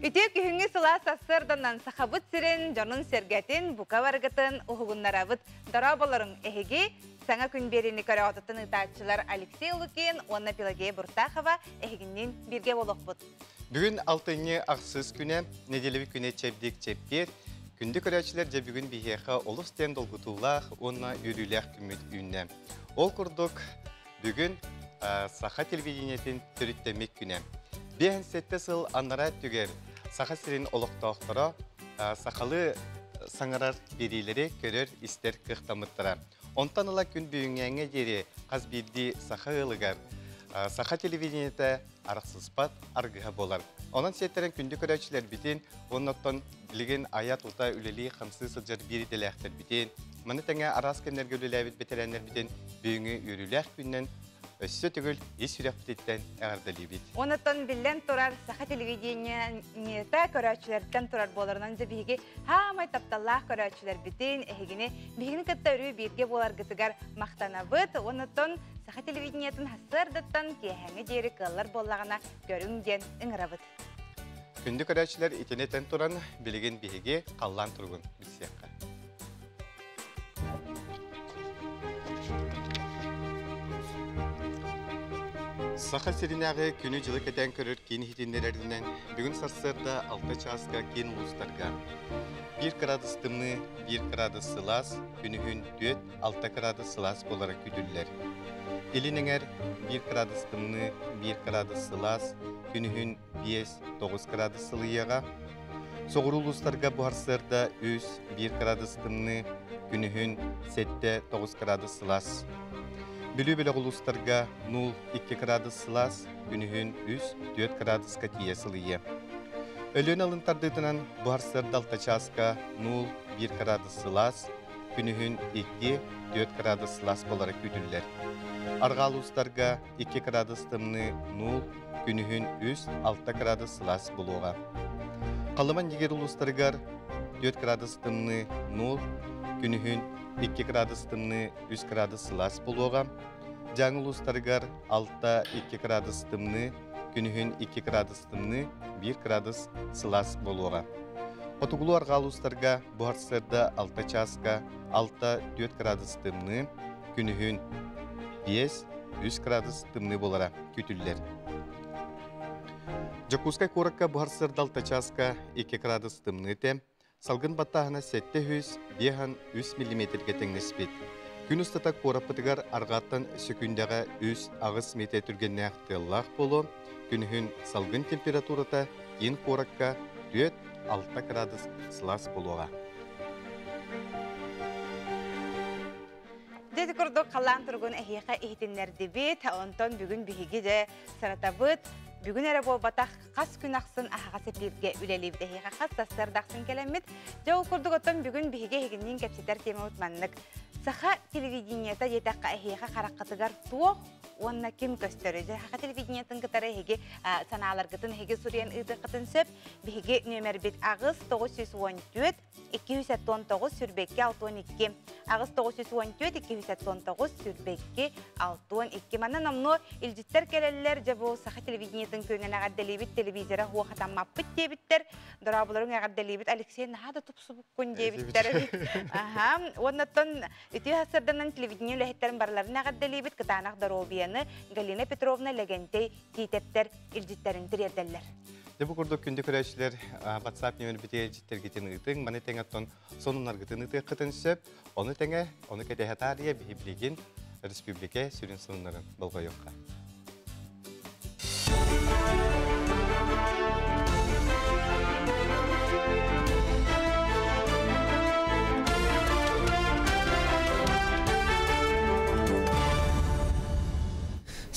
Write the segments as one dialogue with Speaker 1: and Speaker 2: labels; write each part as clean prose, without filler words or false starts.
Speaker 1: Үтүө күһүҥҥү сылаас сарсыарданан Сахабыт сирин дьонун-сэргэтин бука барыгытын уһугуннарабыт. Дорооболоруҥ, эһиги саҥа күн биэриини көрөҕүтүттэн ыытааччылар Алексей Лукин уонна Пелагея Буртахова эһигинниин бииргэ буолуохпут.
Speaker 2: Бүгүн алтынньы ахсыс күнэ, нэдиэлэбит күнэ чэбдик чэппиэр. Күндү көрөөччүлэр дьэ бүгүн биһиэхэ олус диэн долгутуулаах уонна үөрүүлээх күммүт үүннэ. Ол курдук бүгүн саха телевидениетин төрүттэммит күнэ. 57 сыл анараа өттүгэр Саха сирин олохтоохторо сахалыы саҥарар биэриилэри көрөр-истэр кыахтаммыттара. Онтон ыла күн бүгүҥҥээҥҥэ диэри хас биирдии саха ыалыгар саха телевидениетэ арахсыспат аргыһа буолар. Онон сиэттэрэн күндү көрөөччүлэрбитин уонна оттон билигин айа-тута үлэлии-хамсыы сылдьар биир идэлээхтэрбитин, маны тэҥэ араас кэмнэргэ үлэлээбит бэтэрээннэрбитин бүгүҥҥү үөрүүлээх күнүнэн өссө төгүл ис сүрэхпититтэн эҕэрдэлиибит.
Speaker 1: Онтон биллэн турар саха телевидениета көрөөччүлэртэн турар буоларынан дьэ биһиги хаамай тапталлаах көрөөччүлэрбитин, эһигини биһигини кытта өрүү бииргэ буоларгытыгар махтанабыт. Онтон саха телевидениетын сарсыардаттан киэһээҥҥи диэри кыаллар буоллаҕына көрүҥ диэн ыҥырабыт.
Speaker 2: Күндү көрөөччүлэр итини этэн туран билигин биһиги халлаан туругун билсиэххэ. Саха сиринээҕи күнү-дьылы кэтээн көрөр киин иһитиннэрэринэн, бүгүн сарсыарда 6 чааска киин улуустарга 1 кыраадыс тымныы, 1 кыраадыс сылаас, күнүһүн 4-6 кыраадыс сылаас буолара күүтүллэр. Илин эҥэр 1 кыраадыс тымныы, 1 кыраадыс сылаас, күнүһүн 5-9 кыраадыс сылыйыаҕа. Соҕуруу улуустарга бу сарсыарда 3-1 кыраадыс тымныы, күнүһүн 7-9 кыраадыс сылаас. Бүлүү бөлөх улуустарга 0-2 кыраадыс сылаас, күнүһүн 3-4 кыраадыска тиийэ сылыйыа. Өлүөн алын тардыытынан бу сарсыарда 6 чааска 0-1 кыраадыс сылаас, күнүһүн 2-4 кыраадыс сылаас буолара күүтүллэр. Арҕаа улуустарга 2 кыраадыс тымныы 0, күнүһүн 3-6 кыраадыс сылаас буолуоҕа. Халыма Нигер улуустарыгар 4 кыраадыс тымныы 0, күнүһүн 2 кыраадыс тымныы 3 кыраадыс сылаас буолуоҕа. Дьааҥы улуустарыгар 6-2 кыраадыс тымныы, күнүһүн 2 кыраадыс тымныы, 1 кыраадыс сылаас буолуоҕа. Хотугулуу арҕаа улуустарга бу сарсыарда 6 чааска 6-4 кыраадыс тымныы, күнүһүн 5 3 кыраадыс тымныы буолара күүтүллэр. Дьокуускай куоракка буһар сырдалта чааска 2 кыраадыс тымныы этэ. Салгын баттааһына 753 миллиметргэ тэҥнэспит. Күн устата куораппытыгар арҕааттан сөкүүндэҕэ 3-8 метр түргэннээх тыаллаах буолуо. Күнүһүн салгын температурата киин куоракка 4-6 кыраадыс сылаас буолуоҕа.
Speaker 1: Дьэ ити курдук халлаан туругун эһиэхэ иһитиннэрдибит. Онтон бүгүн биһиги дьэ саратабыт. Бүгүн эрэ буолбатах, хас күн ахсын аһаҕас эпииргэ үлэлиибит. Эһиэхэ хас сарсыарда ахсын кэлэммит. Дьэ ол курдук оттон бүгүн биһиги эһигинниин кэпсэтэр темабыт маннык. Саха телевидениета диэтэххэ эһиэхэ хараххытыгар туох уонна ким көстөрүй? Дьэ саха телевидениетын кытары эһиги санааларгытын эһиги суруйан ыытыаххытын сөп. Биһиги нүөмэрбит аҕыс 914 279 сүрбэкки 62 аҕыс 914 279 сүрбэкки 62 Манна номнуо илдьиттэр кэлэллэр дьэ бу саха телевидениетын күөнүн эҕэрдэлиибит телевизора хуохатаммаппыт диэбиттэр дорооболоруҥ эҕэрдэлиибит Алексей наһаа да тупсубуккун диэбиттэр аха уоннаттан үтүө сарсыарданан телевидение үлэһиттэрин барыларын эҕэрдэлиибит кытаанах доруобуйаны Галина Петровна Лэгэнтэй Тиитэптэр илдьиттэрин тириэрдэллэр.
Speaker 2: Дьэ бу курдук күндү көрөөччүлэр WhatsApp нөмербитигэр илдьиттэргитин ыытыҥ, маны тэҥэ оттон сонуннаргытын ыытыаххытын сөп. Ону тэҥэ, ону кэтэһэ таарыйа биһи билигин республика сүрүн сонуннарын болҕойуохха.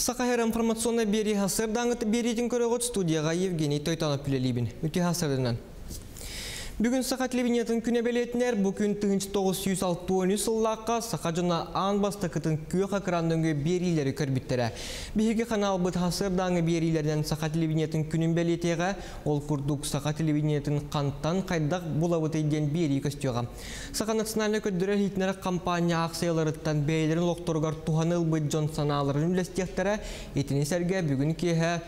Speaker 3: Саха Һэр информационнай биэрии сарсыардааҥҥыт биэриитин көрөҕүт студияҕа Евгений Тойтонов үлэлиибин. Үтүө сарсыарданан. Бүгүн Саха телевидениетын күнэ бэлиэтинэр бу күн 1963 сыллаахха саха дьоно аан бастакытын күөх экран нөҥүө биэриилэри көрбүттэрэ. Биһиги ханаалбыт сарсыардааҥҥы биэриилэринэн Саха телевидениетын күнүн бэлиэтиэҕэ, ол курдук Саха телевидениетын хантан хайдах булабытый диэн биэрии көстүөҕэ. Саха национальнай көрдөрөр иһитиннэрэр хампаанньа аахсыйаларыттан бэйэлэрин олохторугар туһаны ылбыт дьон санааларын үллэстиэхтэрэ. Итини сэргэ бүгүн киэһэ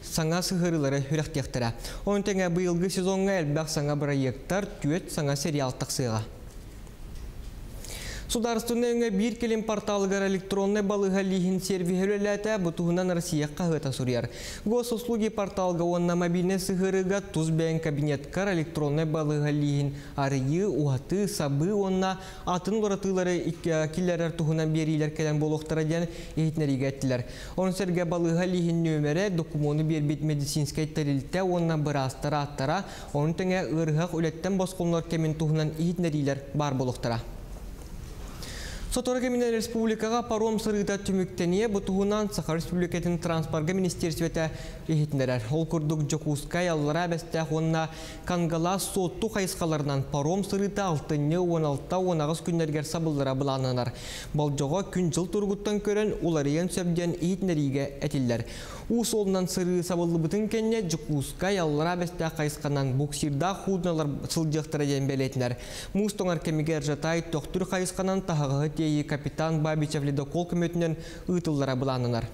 Speaker 3: саҥа сыһыарыылары үрэхтиэхтэрэ. Ону тэҥэ быйылгы сезоҥҥа элбэх саҥа бырайыактар, түөрт саҥа сериал тахсыаҕа. Судаарыстыбаннай өҥө биир кэлим порталыгар электроннай балыыһа лииһин сервиһэ үлэлээтэ, бу туһунан Россия хаһыата суруйар. Госуслуги порталга уонна мобильнай сыһыарыыга тус бэйэҥ кабинеткар электроннай балыыһа лииһин арыйыы, уһатыы, сабыы уонна атын уларытыылары киллэрэр туһунан биэриилэр кэлэн буолуохтара диэн иһитиннэриигэ эттилэр. Ону сэргэ балыыһа лииһин нүөмэрэ, докумуону биэрбит медицинскэй тэрилтэ уонна быраастар ааттара, ону тэҥэ ыарыһах үлэттэн босхолонор кэмин туһунан иһитиннэриилэр баар буолуохтара. Сотору кэминэн республикаҕа паром сырыыта түмүктэниэ, бу туһунан Саха Республикатын транспорга министиэристибэтэ иһитиннэрэр. Ол курдук Дьокуускай, Аллараа Бэстээх уонна Кангалаас Суотту хайысхаларынан паром сырыыта алтынньы 16-18 күннэригэр сабыллара былааннанар. Болдьоҕо күн-дьыл туругуттан көрөн уларыйан сөп диэн иһитиннэриигэ этиллэр. Уу суолунан сырыы сабыллыбытын кэннэ Дьокуускай, Аллараа Бэстээх хайысханан буксирдаах хуудналар сылдьыахтара диэн бэлиэтинэр. Муус тоҥор кэмигэр Жатай Төхтүр хайысханан таһаҕаһы тиэйии капитан Бабичев ледокол көмөтүнэн ыытыллара былааннанар.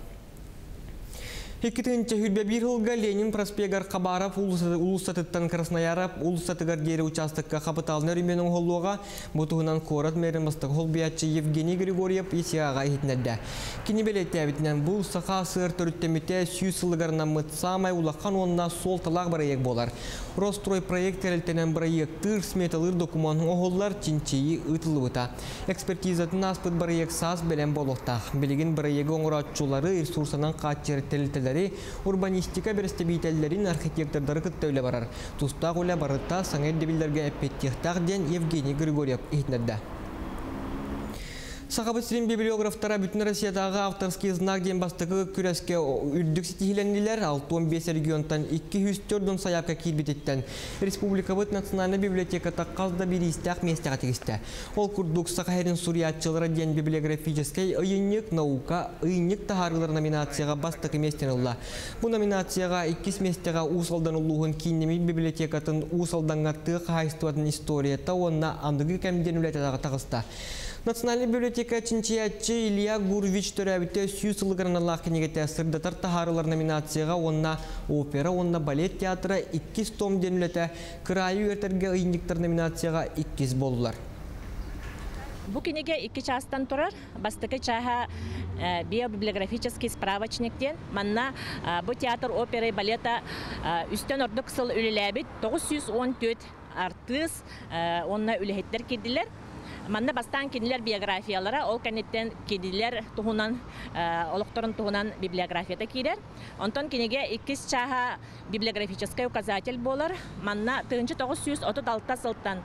Speaker 3: 2021 сылга Ленин проспегар Хабаров уулуссатыттан Краснояров уулуссатыгар диэри учаастакка хапытаалынай өрөмүөн оҥоһуллуоҕа. Бу туһунан куорат мэрин бастакы холбуйааччы Евгений Григорьев ИСИА-ҕа иһитиннэрдэ. Кини бэлиэтээбитинэн, бу Саха АССР төрүттэммитэ 100 сылыгар анаммыт саамай улахан уонна суолталаах бырайыак буолар. Ростройпроект тэрилтэнэн бырайыактыыр, сметалыыр докумуон оҥоһуллар, чинчийии ыытыллыбыта. Экспертизатын ааспыт бырайыак саас бэлэм буолуохтаах. Билигин бырайыагы оҥорооччулары, ресурсанан хааччыйар тэрилтэлэри, урбанистика бэрэстэбиитэллэрин, архитектордары кытта үлэ барар. Тустаах үлэ барыта саҥа ирдэбиллэргэ эппиэттиэхтээх диэн Евгений Григорьев иһитиннэрдэ. Сахабыт сирин библиографтара Бүтүн Россиятааҕы авторский знак диэн бастакы күрэскэ үрдүк ситиһиилэннилэр. 65 регионтан 204 сайаапка киирбититтэн республикабыт национальнай библиотеката хас да бириистээх миэстэҕэ тигистэ. Ол курдук Саха сирин суруйааччылара диэн библиографическай ыйынньык наука ыйынньык таһаарыылар номинацияҕа бастакы миэстэни ылла. Бу номинацияҕа иккис миэстэҕэ Уус Алдан улууһун кииннэммит библиотекатын Уус Алдаҥҥа тыа хаһаайыстыбатын историята уонна аныгы кэм диэн үлэтэ таҕыста. Национальнай библиотека чинчийээччи Илья Гурвич төрөөбүтэ 100 сылыгар аналлаах кинигэтэ сырдатар таһаарылар номинацияҕа уонна опера уонна балет театра иккис том диэн үлэтэ кыраайы үөрэтэргэ ыйынньыктар номинацияҕа иккис буоллулар.
Speaker 4: Бу кинигэ икки чаастан турар. Бастакы чааһа биобиблиографический справочник диэн. Манна бу театр оперы и балета үстэн ордук сыл үлэлээбит 914 артыыс уонна үлэһиттэр киирдилэр. Манна бастаан кинилэр биографиялара, ол кэнниттэн кинилэр туһунан, олохторун туһунан библиографията киирэр. Онтон кинигэ иккис чааһа библиографическай указатель буолар. Манна 1936 сылтан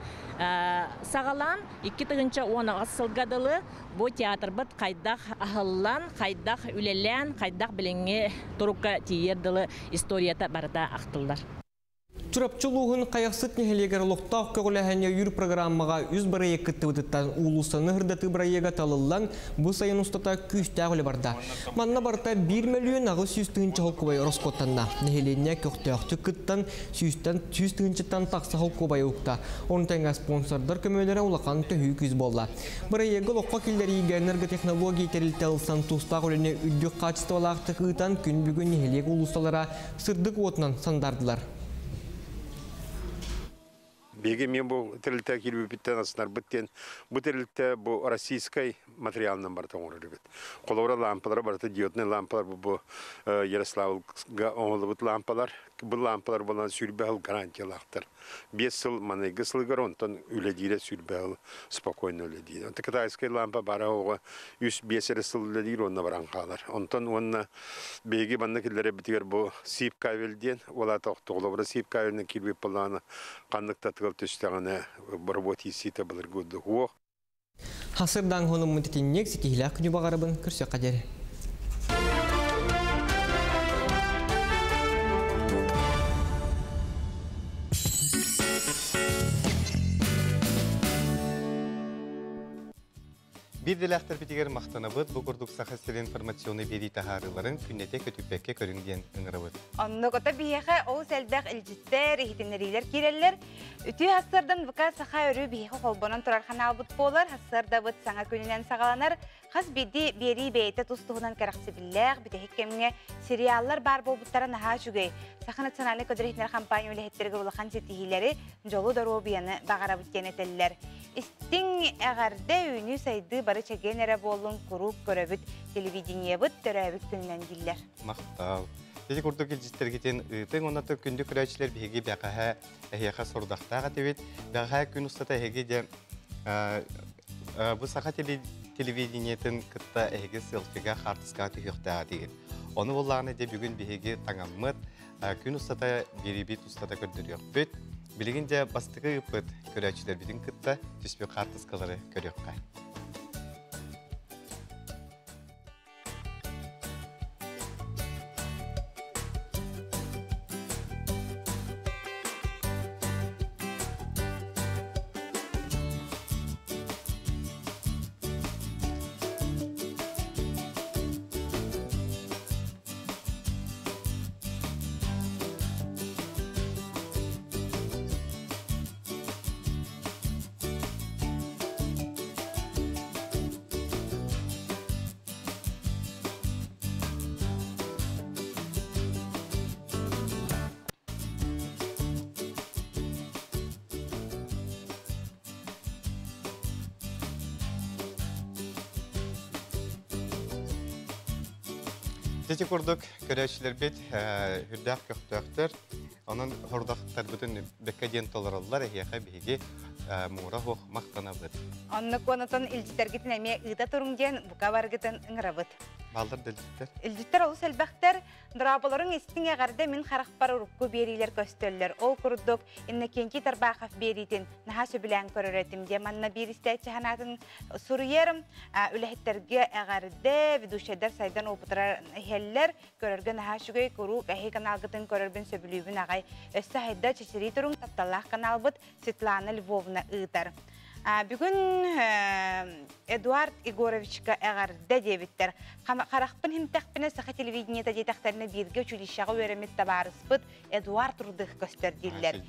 Speaker 4: саҕалаан 2018 сылга дылы бу театрбыт хайдах аһыллан, хайдах үлэлээн, хайдах билиҥҥи турукка тиийэр дылы историята барыта ахтыллар.
Speaker 3: Чурапчы улууһун Хайахсыт нэһилиэгэр олохтоох көҕүлээһини өйүүр программаҕа үс бырайыак кыттыбытыттан уулуссаны сырдатыы бырайыага талыллан, бу сайын устата күүстээх үлэ барда. Манна барыта 1 мөлүйүөн 800 тыһыынча холкубай ороскуоттанна. Нэһилиэнньэ көхтөөхтүк кыттан, сүүстэн 100 тыһыынчаттан тахса холкубай укта. Ону тэҥэ спонсордар көмөлөрө улахан төһүү күүс буолла. Бырайыагы олоххо киллэриигэ энерготехнология тэрилтэ ылсан тустаах үлэни үрдүк хаачыстыбалаахтык ыытан, күн бүгүн нэһилиэк уулуссалара сырдык уотунан сандардылар.
Speaker 5: Биһиги мен бу тэрилтэ киирбиппиттэн астынарбыт диэн, бу тэрилтэ бу российскай материалынан барыта оҥорор эбит. Холобура лампалара барыта диодный лампалар бу Ярославльга оҥоһуллубут лампалар. Бу лампалар буолан 20 сыл гарантиялаахтар. 5 сыл маныгы сылыгар онтон үлэлиирэ 20 сыл спокойно үлэлиир. Онтон китайскай лампа бара оҕо 3-5 эрэ сыл үлэлиир уонна баран хаалар. Онтон уонна биһиги манна киллэрэрбитигэр бу сип кабель диэн, ол аата охтоҕолобура сип кабелинэн киирбит буоллаҕына ханнык да тыал түстэҕинэ боробуот ииссиитэ былыргы курдук уох.
Speaker 3: Хасырдаан хонуммут итинник ситиһиилээх күнү баҕарабын көрсүөххэ диэри.
Speaker 2: Биир идэлээхтэрбитигэр махтанабыт, бу курдук Саха сирин информационнай биэрии таһаарыыларын күннэтэ көтүппэккэ көрүҥ диэн ыҥырабыт.
Speaker 1: Оннук ото биһиэхэ олус элбэх илдьиттэр, иһитиннэриилэр киирэллэр. Үтүө сарсыардан ВК Саха өрүү биһиэхэ холбонон турар ханаалбыт буолар. Сарсыардабыт саҥа күнүнэн саҕаланар. Хас биирдии биэрии бэйэтэ тус-туһунан кэрэхсэбиллээх, бүтэһик кэмҥэ сериаллар баар буолбуттара наһаа үчүгэй. Саха национальнай көдөрүһүнэр компания үлэһиттэригэр улахан ситиһиилэри, дьолу доруобуйаны баҕарабыт диэн этэллэр. Истиҥ эҕэрдэ үүнүү-сайдыы бары чэгиэн эрэ буоллун куруук көрөбүт телевидениебыт төрөөбүт күнүнэн дииллэр.
Speaker 2: Махтал. Ити курдук илдьиттэргитин ыытыҥ уонна күндү көрөөччүлэр биһиги бэҕэһээ эһиэхэ сорудахтаах этибит. Бэҕэһээ күн устата эһиги дьэ бу саха телевидениетын кытта эһиги селфига хаартыскаҕа түһүөхтээх этигит. Ону буллаҕына дьэ бүгүн биһиги таҥаммыт күн устата биэрибит устата көрдөрүөхпүт. Билигин дьэ бастакы ыыппыт көрөөччүлэрбитин кытта түспүт хаартыскалары көрүөххэ. Ити курдук көрөөччүлэрбит үрдээх көхтөөхтөр. Онон хордохтарбытын бэккэ диэн толороллор эһиэхэ биһиги муура хуох махтанабыт.
Speaker 1: Оннук онотон илдьитэргитин эмиэ ыыта туруҥ диэн бука баргытын ыҥырабыт.
Speaker 2: Баллар да илдьиттэр.
Speaker 1: Илдьиттэр олус элбэхтэр. Дорооболоруҥ истиҥ эҕэрдэ мин харахпар урукку биэриилэр көстөллөр. Ол курдук Иннокентий Тарбахов биэриитин наһаа сөбүлээн көрөр этим диэн манна биир истээччи санаатын суруйар. Үлэһиттэргэ эҕэрдэ, ведущайдар сайдан опытырар иһэллэр. Көрөргө наһаа үчүгэй, куруук эһи каналгытын көрөрбүн сөбүлүүбүн аҕай. Өссө хайда чэчирии туруҥ тапталлаах каналбыт Светлана Львовна ыытар. Бүгүн Эдуард Егоровичка эҕэрдэ диэбиттэр. Харахпын химтэхпинэ саха телевидениета диэтэхтэринэ бииргэ училищеҕа үөрэммит табаарыспыт Эдуард Рудых көстөр дииллэр.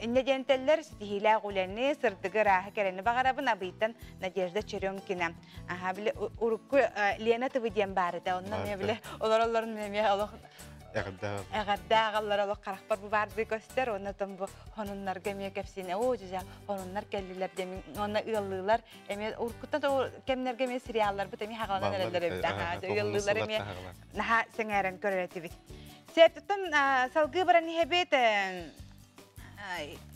Speaker 1: Иннэ диэнтэллэр ситиһиилээх үлэни, сырдыгы ырааһы кэрэни баҕарабын Абыйтан Надежда Черемкина. Аха, били урукку Лена ТВ диэн баар этэ. Онно эмиэ били олороллорун эмиэ олох эҕэрдэ аҕаллар олох харахпар бу баардыы көстөр. Онно тон бу хонуннарга эмиэ кэпсиинэ. Оо, дьэ, хонуннар кэллилэр диэн онно ыаллыылар эмиэ уруккуттан кэмнэргэ эмиэ сериалларбыт эмиэ хаҕаланан эрэллэр эбит. Аха, ыаллыылар эмиэ наһаа сэҥээрэн көрөр этибит. Септуттан салгыы баран иһэбит.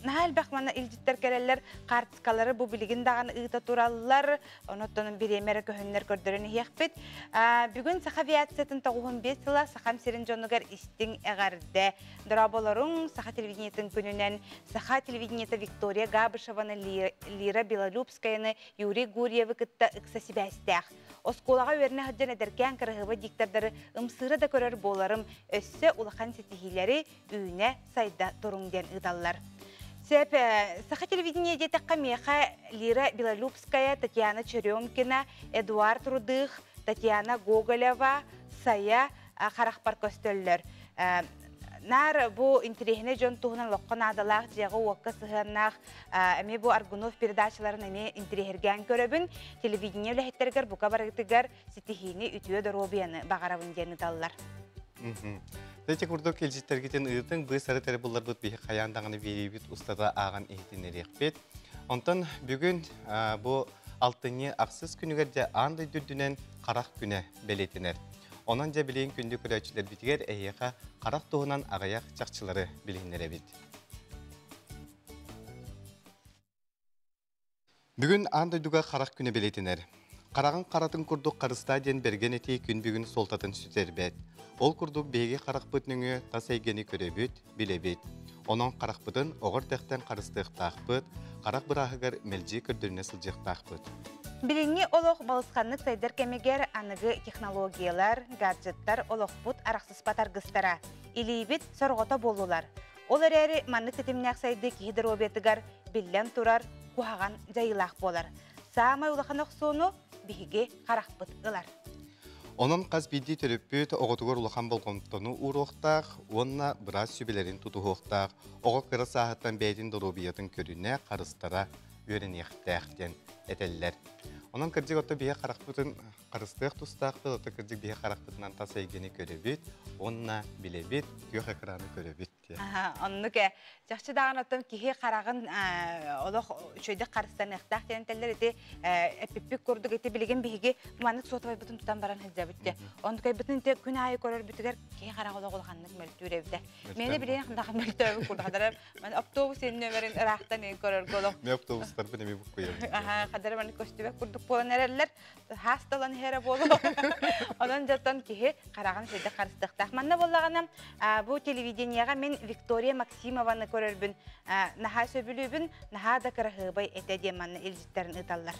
Speaker 1: Наһаа элбэх манна илдьиттэр кэлэллэр, хаартыскалары бу билигин даҕаны ыыта тураллар. Онуттан бириэмэ эрэ көһүннэр көрдөрөн иһиэхпит. Бүгүн Саха авиациятын 95 сыла Сахам сирин дьонугар истиҥ эҕэрдэ. Дорооболоруҥ Саха телевидениетын күнүнэн Саха телевидениета Виктория Габышеваны, Лира Белолюбскаяны, Юрий Гурьевы кытта ыкса сибээстээх. Оскуолаҕа үөрэнэ сылдьан эдэркээн кыраһыаба диктордары ымсыыра да көрөр буоларым, өссө улахан ситиһиилэри үүнэ сайда туруҥ диэн ыыталлар. Сөп, саха телевидение диэтэххэ миэхэ Лира Белолюбская, Татьяна Черемкина, Эдуард Рудых, Татьяна Гоголева, Сая харахпар көстөллөр. Наар бу интэриэһинэй дьон туһунан олоххо наадалаах дьиэҕэ-уокка сыһыаннаах эмиэ бу Аргунов передачаларын эмиэ интэриэһиргээн көрөбүн. Телевидение үлэһиттэригэр бука барытыгар ситиһиини, үтүө доруобуйаны баҕарабын диэн ыталлар.
Speaker 2: Ити курдук илдьиттэргитин ыытыҥ, быыс ары тэрэ булларбыт биһи хайаан даҕаны биэриибит устата ааҕан иһитиннэриэхпит. Онтон бүгүн бу алтынньы ахсыс күнүгэр дьэ аан дойду үрдүнэн харах күнэ бэлиэтэнэр. Онон дьэ билигин күндү көрөөччүлэрбитигэр эһиэхэ харах туһунан аҕыйах чахчылары билиһиннэрэбит. Бүгүн аан дойдуга харах күнэ бэлиэтэнэр. Хараҕын харатын курдук харыстаа диэн бэргэн этии күн бүгүн суолтатын сүтэрбэт. Ол курдук биһиги харахпыт нөҥүө тас эйгэни көрөбүт, билэбит. Онон харахпытын оҕор тэхтэн харыстыахтаахпыт, харах бырааһыгар мэлдьи көрдөрүнэ сылдьыахтаахпыт.
Speaker 1: Билиҥҥи олох балысханнык сайдар кэмигэр аныгы технологиялар, гаджеттар олохпут арахсыспат аргыстара, илиибит сорҕото буоллулар. Ол эрээри маннык тэтимнээх сайдыы киһи доруобуйатыгар биллэн турар куһаҕан дьайыылаах буолар. Саамай улахан охсууну биһиги харахпыт ылар.
Speaker 2: Онон хас биирдии төрөппүт оҕотугар улахан болҕомтону ууруохтаах уонна быраас сүбэлэрин тутуһуохтаах. Оҕо кыра сааһыттан бэйэтин доруобуйатын көрүнэ, харыстара үөрэниэхтээх диэн этэллэр. Онон кырдьык ото биһи харахпытын харыстыах тустаахпыт, ото кырдьык биһи харахпытынан тас эйгэни көрөбүт уонна билэбит, күөх экраны көрөбүт.
Speaker 1: Оннук ээ. Чахчы даҕаны оттон киһи хараҕын олох үчүгэйдик харыстаныахтаах диэн этэллэр ити эппиппит курдук ити билигин биһиги маннык суотабайбытын тутан баран сылдьабыт дии. Онтукайбытын ити күн аайы көрөрбүтүгэр киһи хараҕа олох улаханнык мөлтүүр эбитэ. Миэнэ билигин даҕаны мөлтөөбүт курдук хадара маны автобус нөмерин ыраахтан көрөргө олох.
Speaker 2: Мен автобустарбын эми буккуйабын.
Speaker 1: Аха, хадара маны көстүбэт курдук буолан эрэллэр. Хаасталан иһэрэ буолуо. Онон дьоттон киһи хараҕын сирдэ харыстыахтаах. Манна буоллаҕына, бу телевидениеҕа мин Виктория Максимованы көрөрбүн наһаа сөбүлүүбүн, наһаа да кыраһыабай этэ диэн манна илдьиттэрин ыыталлар.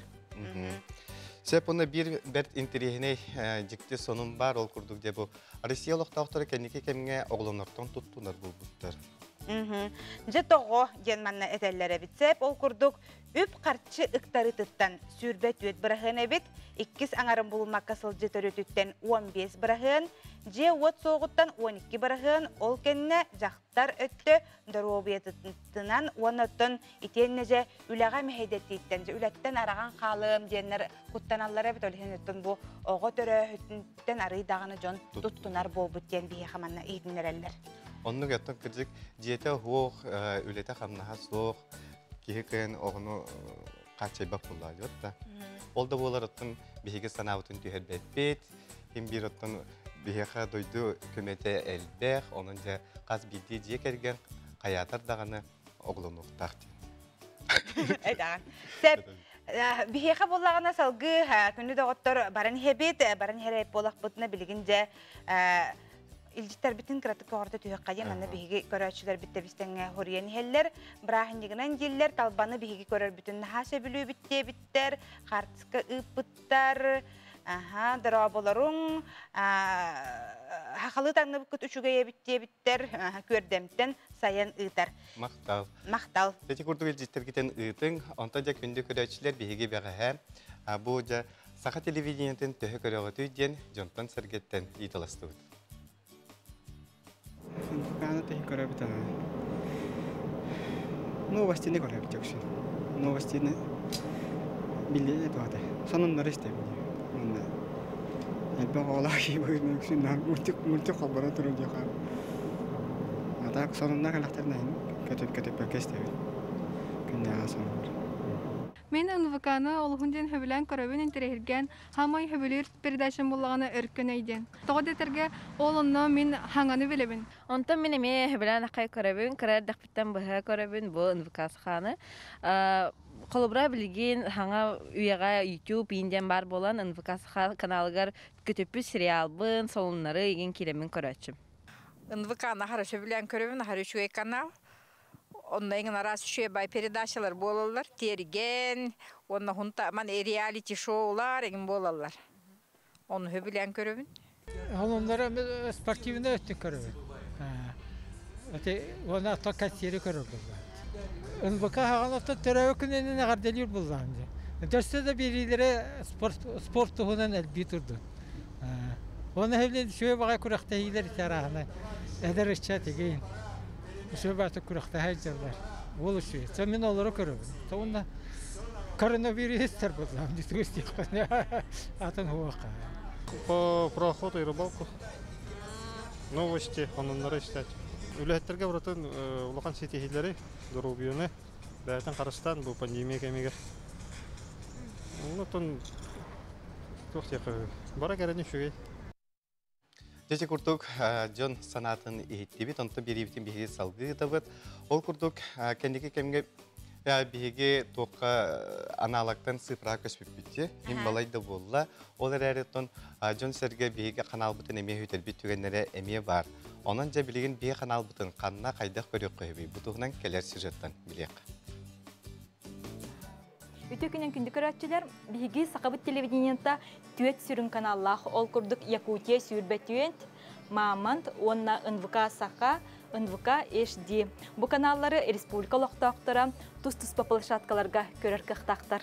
Speaker 2: Сөп, уонна биир бэрт интэриэһинэй дьикти сонун баар, ол курдук дьэ бу Россия олохтоохторо кэнники кэмҥэ оҕолонортон туттунар буолбуттар.
Speaker 1: Дьэ тоҕо диэн манна этэллэр эбит. Сөп, ол курдук үп-харчы ыктарыытыттан 24 быраһыан эбит, иккис аҥарын булуммакка сылдьыы төрүөтүттэн 15 быраһыан, дьиэ-уот суоҕуттан 12 быраһыан, ол кэннэ дьахтар өттө доруобуйатынан уонна оттон итиэннэ дьэ үлэҕэ мэһэйдэтииттэн, дьэ үлэттэн араҕан хаалыам диэннэр куттаналлар эбит, ол иһин оттон бу оҕо төрөөһүтүттэн арый даҕаны дьон туттунар буолбут диэн биһиэхэ манна иһитиннэрэллэр.
Speaker 2: Оннук оттон кырдьык дьиэтэ суох, үлэтэ-хамнаһа суох, киһи кыайан оҕону хааччайбат буоллаҕа диэт да. Ол да буолар оттон биһиги санаабытын түһэрбэппит. Ким биир оттон биһиэхэ дойду көмөтө элбэх, онон дьэ хас биирдии дьиэ кэргэн хайаатар даҕаны оҕолонуохтаах диэн.
Speaker 1: Эдаҕан. Сөп. Биһиэхэ буоллаҕына салгыы күндү доҕоттор баран иһэбит, баран иһэр буолахпытына билигин дьэ илдьиттэрбитин кыратык көҕөртө түһүөххэ диэн манна биһиги көрөөччүлэрбит тэбис-тэҥҥэ хоруйан иһэллэр. Бырааһынньыгынан дииллэр, талбаны биһиги көрөрбүтүн наһаа сөбүлүүбүт диэбиттэр, хаартыска ыыппыттар. Аха, дорооболоруҥ, хахалы таҥныбыккыт үчүгэй эбит диэбиттэр, күөрдэмтэн сайан ыытар.
Speaker 2: Махтал.
Speaker 1: Махтал.
Speaker 2: Ити курдук илдьиттэргитин ыытыҥ, онтон дьэ күндү көрөөччүлэр биһиги бэҕэһээ бу дьэ саха телевидениетын төһө көрөҕүтүй диэн дьонтон сэргэттэн ыйыталастыбыт.
Speaker 6: Аны төһө көрөбүт ана. Новостины көрөбүт үксүн. Новостины билли туата. Сонуннары истэбин. Онна элбэх оҕолоох киһи быһыытынан үксүн мультик мультик холборо турар диэхэ. А так сонуннар кэлэхтэринэ көтүп көтүппэккэ истэбин. Күннээҕи сонуннар.
Speaker 7: Мин НВК-ны олуһун диэн сөбүлээн көрөбүн, интэриэһиргээн, Хаамай сөбүлүүр передачам буллаҕына өркөн өй диэн. Тоҕо диэтэргэ, ол онно мин хаҥаны билэбин.
Speaker 8: Онтон мин эмиэ сөбүлээн аххай көрөбүн, кыра эрдэхпиттэн быһа көрөбүн бу НВК саханы. Холобура билигин хаҥа үйэҕэ YouTube иин диэн баар буолан НВК саха каналыгар көтүппүт сериалбын, солуннары игин киирэммин көрөөччүм.
Speaker 9: НВК-ны аһара сөбүлээн көрөбүн, аһара үчүгэй канал. Онно эҥин араас үчүгэй бай передачалар буолаллар. Тиэргэн, уонна хунта ман реалити шоулар эҥин буолаллар. Ону сөбүлээн көрөбүн.
Speaker 10: Оннора спортивный өттүн көрөбүн. Эти уонна ото кассиры көрөр буллаан. НВК хаҕан ото төрөөбүт күнүнэн эҕэрдэлиир буллаан дии. Дөссө да биэриилэрэ спорт спорт туһунан элбии турдун. Уонна хэвлин үчүгэй баҕай күрэхтэһиилэр ити арааһына эдэр ыччат игин үчүгэй баҕатык күрэхтэһэ сылдьаллар. Ол үчүгэй. Со мин олору көрөбүн. Уонна коронавирустар буллаам дии атын хуохха.
Speaker 11: По про охоту и рыбалку. Новости, онуннары истать. Үлэһиттерге барытын улахан ситиһиилэри, доруобуйаны бэйэтин харыстаан бу пандемия кэмигэр. Онтон туох диэххэ бара кэлэн үчүгэй.
Speaker 2: Дьэ курдук дьон санаатын иһиттибит, онтон биэриибитин биһиги салгыы ыытабыт. Ол курдук кэнники кэмҥэ биһиги туохха аналогтан цифраҕа көспүппүт мин балай да буолла. Ол эрээри оттон дьон-сэргэ биһиги ханаалбытын эмиэ үтэрбит түгэннэрэ эмиэ баар. Онон дьэ билигин биһи ханаалбытын ханна хайдах көрүөххэ сөбүй? Бу туһунан кэлэр сюжеттан билиэх.
Speaker 12: Үтүө күнүн күндү көрөөччүлэр, биһиги Сахабыт телевидениета түөрт сүрүн каналлаах, ол курдук Якутия сүүрбэ түөрт, Мамонт уонна НВК Саха, НВК HD. Бу каналлары республика олохтоохторо тус-туспа площадкаларга көрөр кыахтаахтар.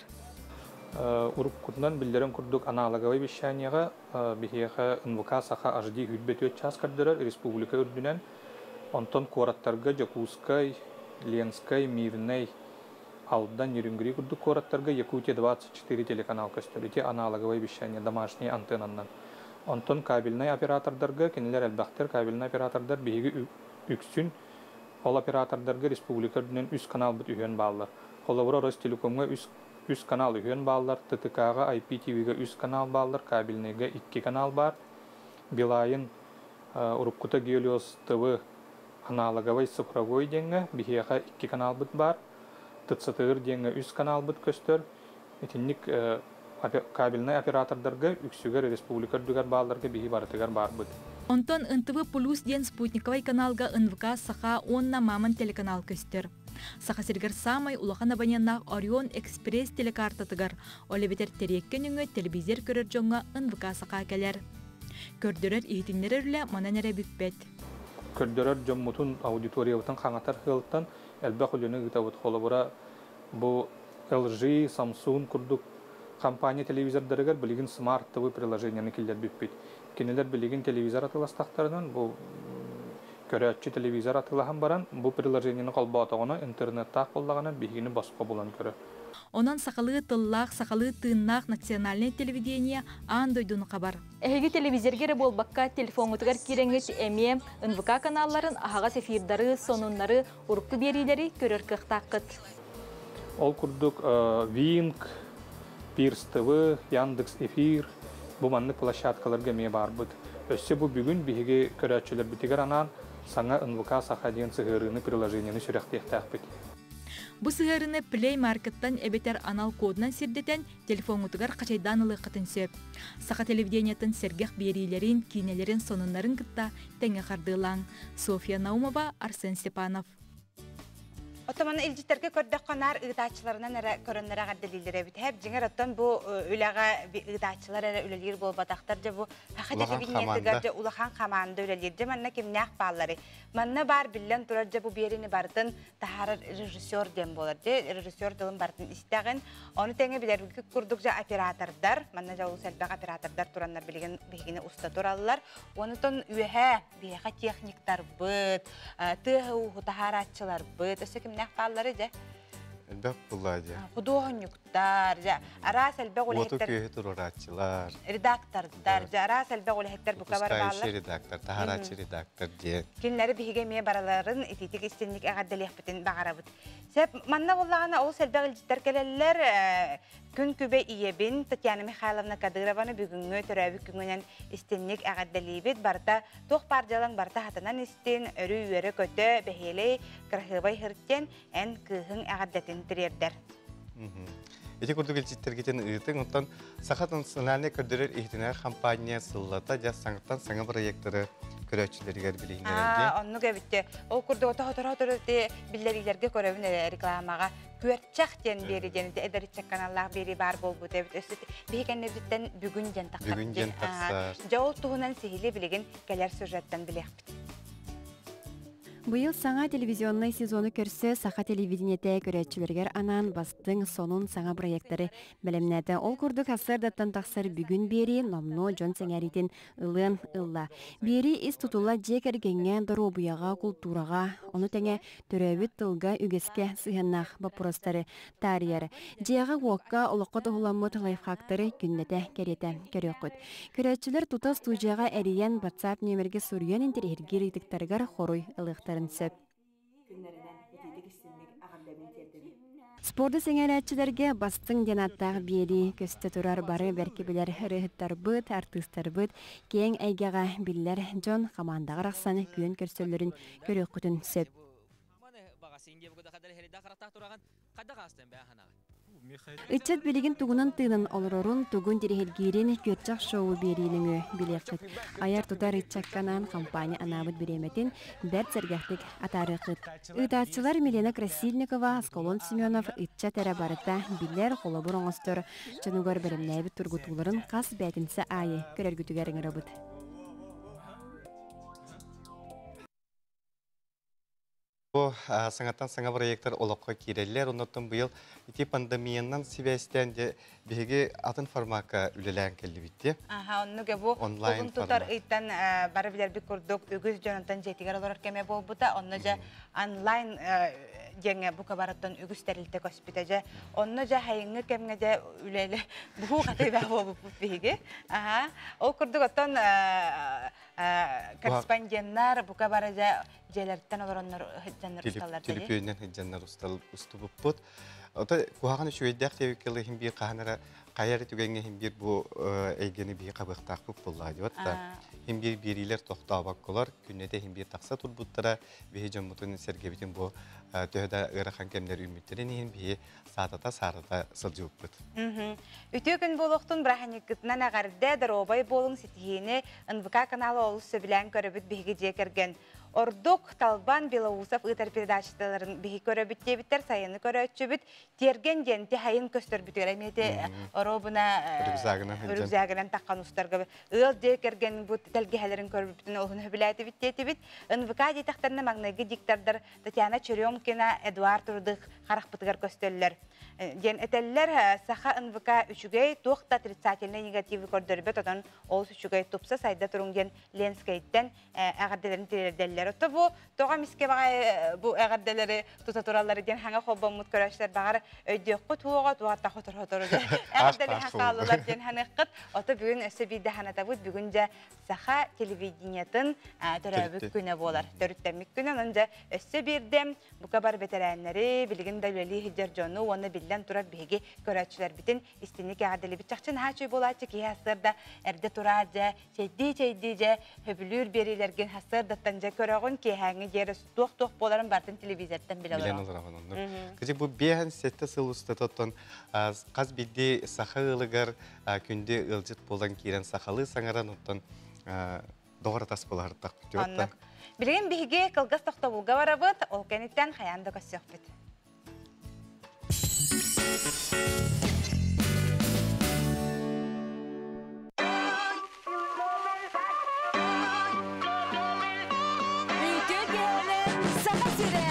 Speaker 13: Уруккутунан биллэрин курдук аналоговай вещаниеҕа биһиэхэ НВК Саха HD 24 час көрдөрөр республика үрдүнэн. Онтон куораттарга Дьокуускай, Ленскэй, Мирнэй, Алдан, Нерюнгри курдук куораттарга Якутия 24 телеканал көстөр. Ити аналоговай вещание домашний антеннанан. Онтон кабельнай оператордарга кинилэр элбэхтэр кабельнай оператордар биһиги үксүн ол оператордарга республика үрдүнэн үс каналбыт үһүөн бааллар. Холобура Ростелекомҥа үс канал үһүөн бааллар, ТТК-ҕа, IPTV-га үс канал бааллар, кабельнайга икки канал баар. Билайн уруккута Гелиос ТВ аналоговай цифровой диэҥҥэ биһиэхэ икки каналбыт баар. ТЦТР диэҥҥэ үс каналбыт көстөр. Итинник кабельнай оператордарга үксүгэр республика үрдүгэр баалларга биһи барытыгар баарбыт.
Speaker 12: Онтон НТВ Плюс диэн спутниковай каналга НВК Саха уонна Мамонт телеканал көстөр. Саха сиригэр саамай улахан абоненнаах Орион Экспресс телекартатыгар, ол эбэтэр тэриэккэ нөҥүө телевизор көрөр дьоҥҥо НВК Саха кэлэр. Көрдөрөр иһитиннэрэр үлэ манан эрэ бүппэт.
Speaker 13: Көрдөрөр дьоммутун аудиториябытын хаҥатар сыалтан элбэх үлэни ыытабыт. Холобура, бу LG, Samsung курдук компания телевизордарыгар билигин Smart TV приложениены киллэрбиппит. Кинилэр билигин телевизор атыыластахтарынан бу көрөөччү телевизор атыылаһан баран бу приложениены холбоотоҕуна интернеттаах буоллаҕына биһигини босхо булан көрөр.
Speaker 12: Онон сахалыы тыллаах, сахалыы тыыннаах национальнай телевидение аан дойдуну хабар. Эһиги телевизорга эрэ буолбакка, телефоҥҥутугар киирэҥҥит эмиэ НВК каналларын аһаҕас эфирдары, сонуннары, урукку биэриилэри көрөр кыахтааххыт.
Speaker 13: Ол курдук Wink, Пирс ТВ, Яндекс Эфир бу маннык площадкаларга эмиэ баарбыт. Өссө бу бүгүн биһиги көрөөччүлэрбитигэр анаан саҥа НВК Саха диэн сыһыарыыны приложениены сүрэхтиэхтээхпит.
Speaker 12: Бу сыһыарыыны Play Market-тан эбэтэр анал кодунан сирдэтэн телефоҥҥутугар хачайдаан ылыаххытын сөп. Саха телевидениетын сэргэх биэриилэрин, киинэлэрин, сонуннарын кытта тэҥҥэ хардыылааҥ. Софья Наумова, Арсен Степанов.
Speaker 1: Оттон манна илдьиттэргэ көрдөххө наар ыытааччыларынан эрэ көрөннөр эҕэрдэлииллэр эбит. Һэп дьиҥэр оттон бу үлэҕэ ыытааччылар эрэ үлэлиир буолбатахтар. Дьэ бу Саха телевидениетыгар дьэ улахан хамаанда үлэлиир. Дьэ манна кимнээх баалларый? Манна баар биллэн турар дьэ бу биэрини барытын таһаарар режиссер диэн буолар. Дьэ режиссер тылын барытын истэҕин. Ону тэҥэ билэрбит курдук дьэ оператордар, манна дьэ олус элбэх оператордар тураннар билигин биһигини уста тураллар. Онутон үөһээ биһиэхэ техниктарбыт, тыаһы-ууһу таһаарааччыларбыт, өссө кимнээх бааллары дьэ?
Speaker 2: Элбэх булла дьэ.
Speaker 1: Худуоһунньуктар, дьэ, араас элбэх
Speaker 2: үлэһиттэр. Уоту күөһү туруорааччылар.
Speaker 1: Редактордар, дьэ, араас элбэх үлэһиттэр бука бар бааллар.
Speaker 2: редактор, таһаарааччы редактор диэн.
Speaker 1: Кинилэри биһиги эмиэ бараларын итиитик истинник эҕэрдэлиэхпитин баҕарабыт. Сеп, манна буоллаҕына олус элбэх илдьиттэр кэлэллэр. Күн күбэ ийэбин Татьяна Михайловна Кадырованы бүгүҥҥү төрөөбүт күҥүнэн истинник эҕэрдэлиибит. Барыта туох баар дьыалаҥ барыта хатанан истин, өрүү үөрэ-көтө, бэһиэлэй, кыраһыабай һыртен эн кыыһыҥ эҕэрдэтин тириэрдэр.
Speaker 2: Ити курдук илдьиттэргитин ыытыҥ, оттон Саха национальнай көрдөрөр иһитиннэрэр хампаанньа сыллата дьэ саҥаттан саҥа бырайыактары көрөөччүлэригэр билиһиннэрэргэ.
Speaker 1: Оннук эбитте. Ол курдук ото-хоторо биллэриилэргэ көрөбүн рекламаҕа Күөрчэх диэн биэри диэн эдэр ыччат каналлаах биэри баар буолбут эбит. Өссө биһи кэннибититтэн бүгүн диэн тахсар.
Speaker 2: Бүгүн диэн тахсар.
Speaker 1: Дьэ ол туһунан сиһили билигин кэлэр сюжеттан билиэхпит.
Speaker 14: Быйыл саҥа телевизионнай сезону көрсө саха телевидениетэ көрөөччүлэригэр анаан бастыҥ, сонун саҥа проектары бэлэмнээтэ. Ол курдук сарсыардаттан тахсар бүгүн биэрии номнуо дьон сэҥээриитин ылыан ылла. Биэрии ис тутула дьиэ кэргэҥҥэ, доруобуйаҕа, култуураҕа, ону тэҥэ төрөөбүт тылга үгэскэ сыһыаннаах боппуруостары таарыйар. Дьиэҕэ-уокка олоххо туһуламмыт лайфхактары күннэтэ кэриэтэ көрүөххүт. Көрөөччүлэр тута студияҕа эрийэн WhatsApp нүөмэргэ суруйан интэриэһиргиир ыйытыктарыгар хоруй ылыахтарын сөп. Спорду сэҥээрээччилэргэ бастыҥ диэн ааттаах биэрии көстө турар бары бэркэ билэр ырыаһыттарбыт, артыыстарбыт киэҥ эйгэҕэ биллэр дьон хамаандаҕа арахсан күөн көрсөллөрүн көрүөххүтүн сөп. Ыччат билигин тугунан тыынан олорорун, тугун дьириһиргиирин күөрчэх шоу биэрии нөҥүө билиэххит. Айар-тутар ыччакка анаан компания анаабыт бириэмэтин бэрт сэргэхтик атаарыаххыт. Ыытааччылар Милена Красильникова, Аскалон Семенов ыччат эрэ барыта билэр, холобур оҥостор дьонугар бэлэмнээбит тургутууларын хас бээтинсэ аайы көрөргүтүгэр ыҥырабыт.
Speaker 2: Бу саҥаттан саҥа проектар олоххо киирэллэр. Оннуттан быйыл ити пандемиянан сибээстээн дьэ биһиги атын формакка үлэлээн кэллибит дии.
Speaker 1: Аха, оннук бу
Speaker 2: Онлайн
Speaker 1: кулун тутар
Speaker 2: формат.
Speaker 1: Ыйтан бары билэрбит курдук үгүс дьонунтан дьиэтигэр олорор кэмэ буолбута. Онно дьэ онлайн диэҥҥэ бука барыттан үгүс тэрилтэ көспүтэ дьэ. Онно дьэ хайыҥҥы кэмҥэ дьэ үлэлэ бу хатыйда буолбуппут биһиги. Аха. Ол курдук оттон корреспонденнар бука бары дьэ дьиэлэртэн олороннор сылдьаннар усталлар дии.
Speaker 2: Түлүпүөннэн сылдьаннар устубуппут. Ото куһаҕан үчүгэйдээх диэбиккэ иһин биир хаһан эрэ хайа эрэ түгэҥҥэ иһин биир бу эйгэни биһи хабыахтаахпыт буоллаҕа диэбит да. Иһин биир биэриилэр тохтообокколор, күннэтэ иһин биир тахса турбуттара, биһи дьоммутун сэргэбитин бу төһө да ыарахан кэмнэр үүммүттэрин иһин биһи саатата-саарата сылдьыбыппыт.
Speaker 1: Үтүө күн буолуохтун, бырааһынньыккытынан эҕэрдэ, доруобай буолуҥ, ситиһиини НВК каналы олус сөбүлээн көрөбүт биһиги дьиэ кэргэн. Ордук Талбан Белоусов ыытар передачаларын биһи көрөбүт диэбиттэр, сайыны көрөөччүбүт. Тиэргэн диэн тиһайын көстөрбүтүгэр эмиэ оруобуна рюкзагынан таххан устарга ыал дьиэ кэргэн бу тэлгэһэлэрин көрбүтүн олуһун хөбүлээтибит диэтибит. НВК диэтэхтэринэ маҥнайгы диктордар Татьяна Черемкина, Эдуард Рудых харахпытыгар көстөллөр. Диэн этэллэр, саха НВК үчүгэй, туох да отрицательный негативы көрдөрбөт, отон олус үчүгэй тупса сайда туруҥ диэн Ленскэйттэн эҕэрдэлэрин тириэрдэллэр. Ото бу тоҕо эмискэ баҕай бу эҕэрдэлэри тута тураллары диэн хаҥа холбоммут көрөөччүлэр баҕар өйдүөххүт уоҕа туохатта хотор-хотору диэн эҕэрдэлэһэн хааллылар диэн ханыаххыт. Ото бүгүн өссө биирдэ ханатабыт. Бүгүн дьэ саха телевидениетын төрөөбүт күнэ буолар. Төрүттэммит күнэ. Онон дьэ өссө биирдэ бука бар бэтэрээннэри, билигин да үлэлии сылдьар дьону уонна биллэн турар биһиги көрөөччүлэрбитин истинник эҕэрдэлибит. Чахчы наһаа үчүгэй буолааччы киһи сарсыарда эрдэ тураат дьэ чэйдии-чэйдии дьэ хөбүлүүр биэриилэргин сарсыардаттан дьэ көрөҕүн, киэһээҥҥи диэри туох-туох буоларын барытын телевизортан билэ
Speaker 2: Билэн
Speaker 1: олороҕун.
Speaker 2: олороҕун оннук. Кыдьык бу биэһэн сэттэ сыл устата оттон хас биирдии саха ыалыгар күндү ыалдьыт буолан киирэн сахалыы саҥаран оттон доҕор атас буолаһартах
Speaker 1: Оннук. Билигин биһиги кылгас тохтобулга барабыт, ол кэнниттэн хайаан да көрсүөхпүт.
Speaker 15: Үтүө киһинэн Саха сирэ!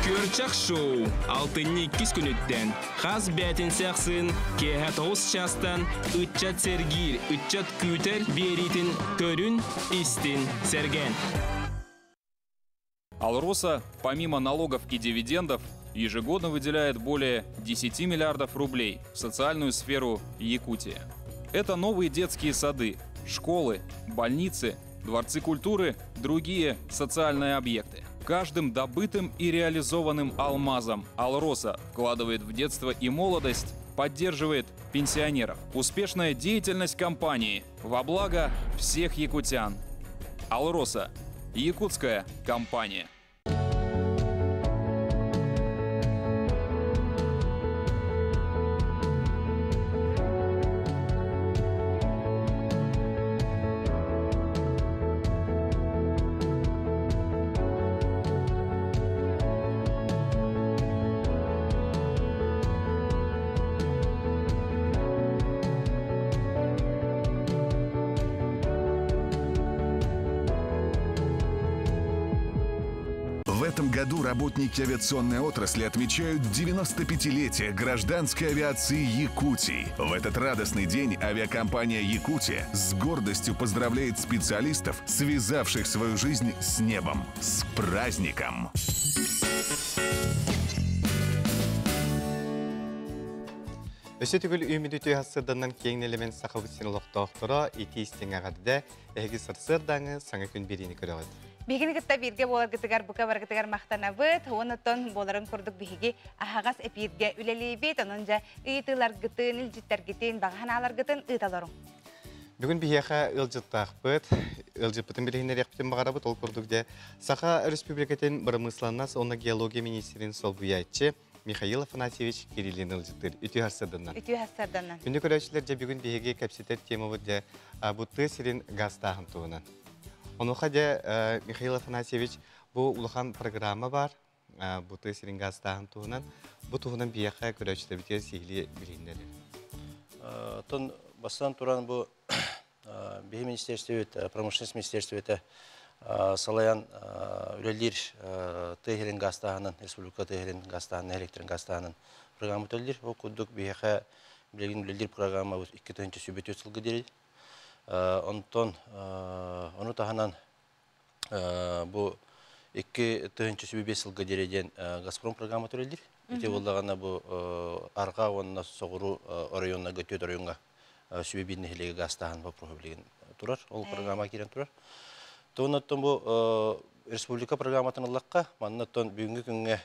Speaker 16: Күөрчэх шоу алтынньы иккис күнүттэн хас бээтинсэ ахсын киэһэ тоҕус чаастан ыччат сэргиир, ыччат күүтэр биэриитин көрүн, истин, сэргээн.
Speaker 17: Алроса, помимо налогов и дивидендов, ежегодно выделяет более 10 миллиардов рублей в социальную сферу Якутии. Это новые детские сады, школы, больницы, дворцы культуры, другие социальные объекты. Каждым добытым и реализованным алмазом Алроса вкладывает в детство и молодость, поддерживает пенсионеров. Успешная деятельность компании во благо всех якутян. Алроса – якутская компания.
Speaker 18: В этом году работники авиационной отрасли отмечают 95-летие гражданской авиации Якутии. В этот радостный день авиакомпания «Якутия» с гордостью поздравляет специалистов, связавших свою жизнь с небом. С праздником!
Speaker 2: Өссө төгүл үүммүт үтүө сарсыарданан киэҥ нэлэмэн Сахабыт сирин олохтоохторо итии истиҥ эҕэрдэ, эһиги сарсыардааҥы саҥа күн биэриини көрөҕүт.
Speaker 1: Биһигини кытта бииргэ буоларгытыгар бука баргытыгар махтанабыт. Онон буоларын курдук биһиги аһаҕас эпииргэ үлэлиибит. Онон дьэ ыйытыыларгытын, илдьиттэргитин, баҕа санааларгытын ыыталарыҥ.
Speaker 2: Бүгүн биһиэхэ ыалдьыттаахпыт, ыалдьыппытын билиһиннэриэхпитин баҕарабыт. Ол курдук дьэ Саха Өрөспүүбүлүкэтин бырамыысыланнас уонна геология миниистирин солбуйааччы Михаил Афанасьевич Кириллин ыалдьыттыыр. Үтүө сарсыарданнан.
Speaker 1: Үтүө сарсыарданнан.
Speaker 2: Күндү көрөөччүлэр, дьэ бүгүн биһиги кэпсэтэр темабыт дьэ бу тыа сирин газтааһын туһунан. Онуоха дьэ Михаил Афанасьевич бу улахан программа бар, бу тыа сирин газтааһын туһунан. Бу туһунан биһиэхэ көрөөччүлэрбитигэр сиһилии билиһиннэрэр.
Speaker 19: Оттон бастан туран бу Биһи министерствебит, промышленность министерствете салайан үлэлиир тыа сирин гаастааһынын, республика тыа сирин гаастааһынын, нэһилиэктэрин гаастааһынын программа төллүүр. Ол курдук биһиэхэ билигин үлэлиир программабыт 2024 сылга диэри. Онтон ону таһынан бу 2025 сылга диэри диэн Газпром программа төрөллүр. Ити буоллаҕына бу арҕаа уонна соҕуруу оройуоннарга түөрт оройуоҥҥа сүбэ биир нэһилиэгэ гаастааһын боппуруоһа билигин турар. Ол программа киирэн турар. Туоннаттан бу республика программатын ыллахха, манна оттон бүгүҥҥү күҥҥэ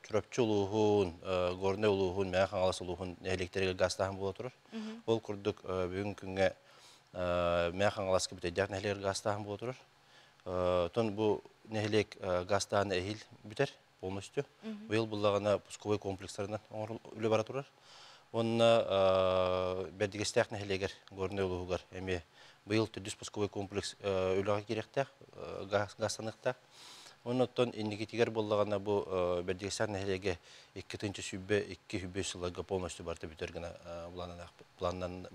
Speaker 19: Чурапчы улууһун, Горнай улууһун, Мэҥэ Хаҥалас улууһун нэһилиэктэригэр гаастааһын буола турар. Ол курдук бүгүҥҥү күҥҥэ Мэҥэ Хаҥаласка Бүтэйдээх нэһилиэгэр гаастааһын буола турар. Оттон бу нэһилиэк гаастааһына эһиил бүтэр полностью. Быйыл буллаҕына пусковой комплекстарынан үлэ бара турар. Уонна Бэрдигэстээх нэһилиэгэр, Горнай улууһугар эмиэ быйыл төрдүс пусковой комплекс үлэҕэ киириэхтээх, гаастаныахтаах. Уонна оттон инникитигэр буоллаҕына бу Бэрдигэстээх нэһилиэгэ 2022 сылларга полностью барыта бүтэр гына планынан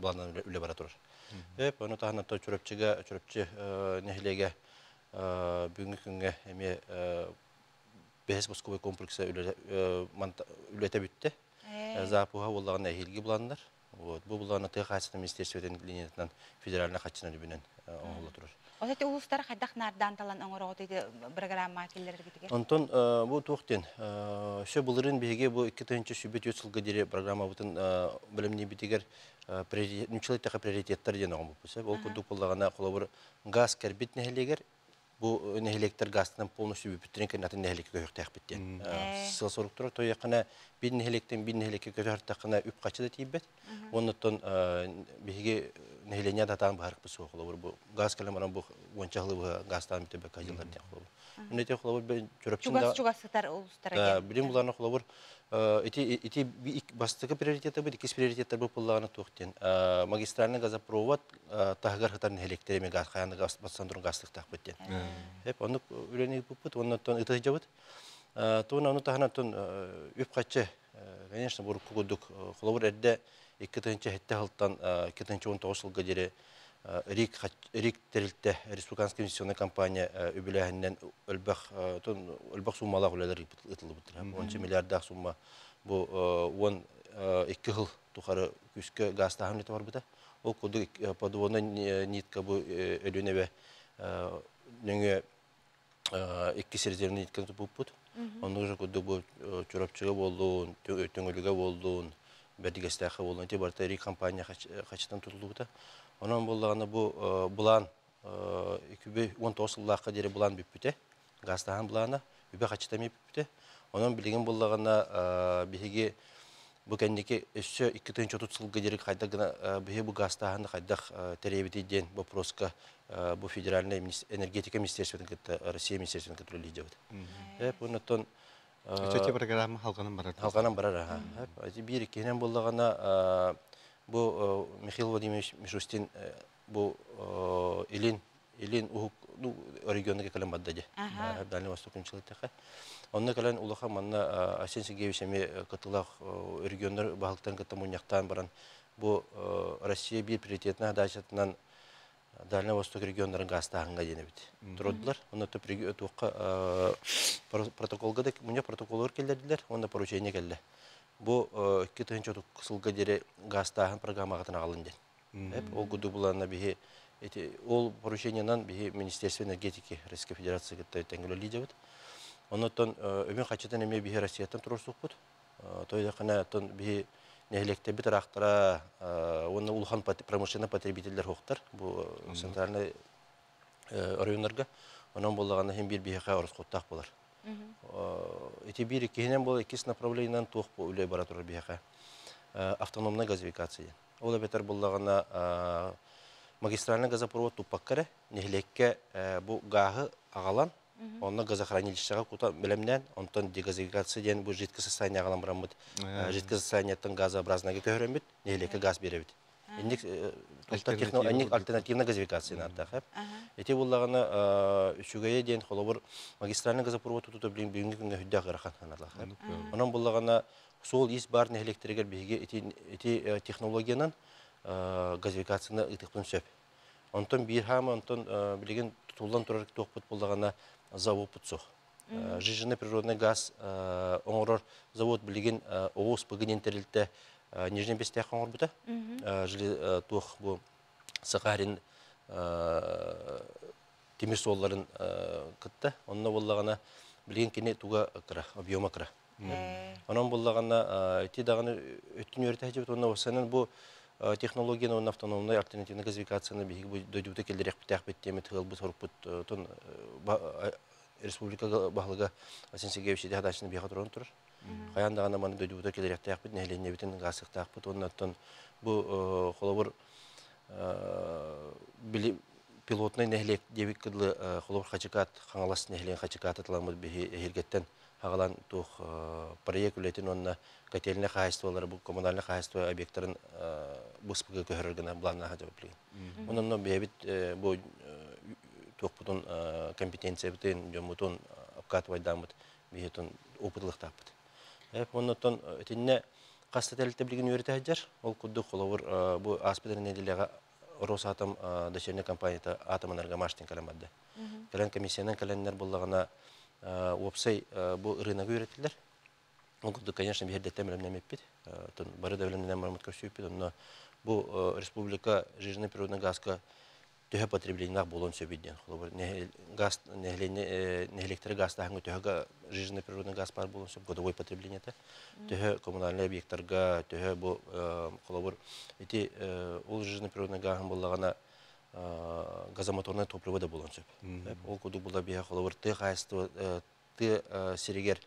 Speaker 19: үлэ бара турар. Эп, ону таһынан Чурапчыга, Чурапчы нэһилиэгэ бүгүҥҥү күҥҥэ эмиэ бэһис пусковой комплекса үлэтэ бүттэ. Запуһа буоллаҕына эһиилги буланнар. Вот. Бу буллаҕына тыа хаһаайыстыбатын министерствотын линиятынан федеральнай хаччынан үбүнэн оҥоһулла турар.
Speaker 1: Ол эти улуустары хайдах наардаан талан оҥороҕут ити программа киллэрэргитигэр?
Speaker 19: Онтон бу туох диэн, өссө былырыын биһиги бу 2024 сылга диэри программабытын бэлэмниирбитигэр нууччалыы эттэххэ приоритеттар диэн оҥорбуппут. Ол курдук буоллаҕына, холобур, газ кэлбит нэһилиэгэр бу нэһилиэктэр газтан полностью бүппүттэрин кэннэ атын нэһилиэккэ көһүөхтээхпит диэн сыл сорук турар. Тойоххына биир нэһилиэктэн биир нэһилиэккэ көтөһөртөххүнэ үп-харчы да тиийбэт. Оннуттан биһиги нэһилиэнньэ датаан быһарыкпыт суох холобур бу газ кэлэн баран бу уонча сылы быһа газтаан бүтэрбэккэ дьыллар диэн холобур. Онно ити холобур
Speaker 1: Чугас чугас сытар улуустара
Speaker 19: Билим буларна холобур ити ити бастакы приоритеттарбыт, иккис приоритеттарбыт буллаҕына туох диэн магистральный газопровод таһыгар сытар нэһилиэктэри эмиэ газ хайаан да газ бассан туран газтыктаахпыт диэн. Эп оннук үлэни ыыппыппыт уонна ыта сылдьабыт. Тугун ону таһынан үп-харчы конечно бурукку курдук холобур эрдэ 2007 сылтан 2019 сылга диэри РИК РИК тэрилтэ республиканская инвестиционная компания үбүлээһининэн элбэх элбэх суммалаах үлэлэр ыытыллыбыттар. 10 миллиардаах сумма бу 12 сыл тухары күүскэ гаастааһын үлэтэ барбыта. Ол курдук подводная нитка бу Өлүөнэбэ нөҥүө икки резервный нитканы туппуппут. Оннук же курдук бу Чурапчыга буоллун, Төҥүлүгэ буоллун, Бэрдигэстээххэ буоллун, ити барыта РИ компания хачытан тутуллубута. Онон буоллаҕына бу былаан 2019 сыллаахха диэри былаан бүппүтэ. Гаастааһын былаана үбэ хачыта эмиэ бүппүтэ. Онон билигин буоллаҕына биһиги бу кэнники өссө 2030 сылга диэри хайдах гына биһиги бу гаастааһыны хайдах тэрийэбитий диэн вопроска бу федеральнай энергетика министерствотын кытта Россия министерствотын кытта үлэлиир дьабыт. Оннуттан
Speaker 2: Эти программа халҕанан барар.
Speaker 19: Халҕанан барар аха. Биир иккиһинэн буоллаҕына бу Михаил Владимирович Мишустин бу Илин Илин уһук ну регионга кэлэн барда дии. Дальний Восток күнчүлэттэхэ. Онно кэлэн улахан манна Айсен Сергеевич эмиэ кытылах регионнар баһылыктарын кытта мунньахтаан баран бу Россия биир приоритетная задачатынан Дальний Восток регионнарын гаастааһыҥҥа диэн эбит. Турдулар. Онно туохха протоколга да мунньах протоколугар киллэрдилэр уонна поручение кэллэ. Бу 2030 сылга диэри гаастааһын программаҕытын аҕалын диэн. Ол курдук буланна биһи ити ол поручениенан биһи Министерство энергетики Российской Федерации кытта тэҥҥэ үлэлиибит. Оннуттан үбүн хаччытын эмиэ биһи Россияттан туруорсукпут. Тойдохына оттон биһи нэһилиэктэрбит ыраахтара уонна улахан промышленный потребителлэр хуохтар бу центральный оройуоннарга. Онон буоллаҕына иһин биир биһиэхэ ороскуоттаах буолар. Ити биир иккиһинэн буола иккис направлениенан туох бу үлэ бара турар биһиэхэ автономная газификация диэн. Ол эбэтэр буоллаҕына магистральный газопровод туппакка эрэ нэһилиэккэ бу гааһы аҕалан онно газохранилищеҕа кута бэлэмнээн онтон дегазификация диэн бу жидкое состояние аҕалан бараммыт жидкое состояниеттан газообразнайга көһөрөммүт нэһилиэккэ газ биэрэбит. Инник инник альтернативная газификация наадах. Ити буллаҕына үчүгэйэ диэн холобур магистральный газопровод тутута билин бүгүҥҥү күҥҥэ үрдээх ыарахан аналаах. Онон буллаҕына суол ис баар нэһилиэктэригэр биһиги ити ити технологиянан газификацияны ыытыахпын сөп. Онтон биир хаама онтон билигин тутуллан турар туохпут буоллаҕына заводпут суох. Сжиженный природный газ оҥорор завод билигин ООО СПГ диэн тэрилтэ Нижний Бестээххэ оҥорбута. Туох бу Сахалин тимир суолларын кытта. Онно буоллаҕына билигин кини туга кыра, объема кыра. Онон буоллаҕына ити даҕаны өттүн үөрэтэ сылдьыбыт уонна уопсайынан бу технологияны уонна автономнай альтернативнай газификацияны биһиги бу дойдубута киллэриэхпитээхпит диэмит ыалбыт сорукпут республика баһылыга Асен Сергеевич Ити биһиэхэ туран турар. Хайаан даҕаны маны дойдубута киллэриэхтээхпит, нэһилиэнньэбитин гаастыахтаахпыт уонна оттон бу холобур били пилотнай нэһилиэк диэбит кыдлы холобур Хачыкаат Хаҥалас нэһилиэгин Хачыкааты тыламмыт биһи эһиргэттэн хагалан туох проект үлэтин уонна котельнай хаһаайыстыбалары бу коммунальнай хаһаайыстыба объектарын быспыга көһөрөр гына былааннаах дьабыт билигин. Онон бэйэбит бу туохпутун компетенциябытын дьоммутун обкатывайдааммыт биһитин опытлыхтаахпыт. Оннуттан итиннэ хас да тэрилтэ билигин үөрэтэ сылдьар. Ол курдук холобур бу ааспыт нэдиэлэҕэ Росатом дочерняя компанията Атом Энергомаш диэн кэлэн барда. Кэлэн комиссиянан кэлэннэр буллаҕына уопсай бу рыногы үөрэтилэр. Ол курдук, конечно, биһирдэттэн бэлэмнэммиппит. Бары да бэлэмнэнэн бараммыт көрсүбүппүт. Онно бу республика жирный природный газка төһө потреблениелаах буолуон сөбүй диэн. Холобур, газ нэһилиэктэри газтааһыҥҥа төһө жирный природный газ баар буолуон сөп, годовой потреблениета. Төһө коммунальный объекттарга, төһө бу холобур ити ол жирный природный газын буллаҕына газомоторное топливо да буолуон сөп. Ол курдук була биһэ холобур тыа хаһаайыстыба тыа сиригэр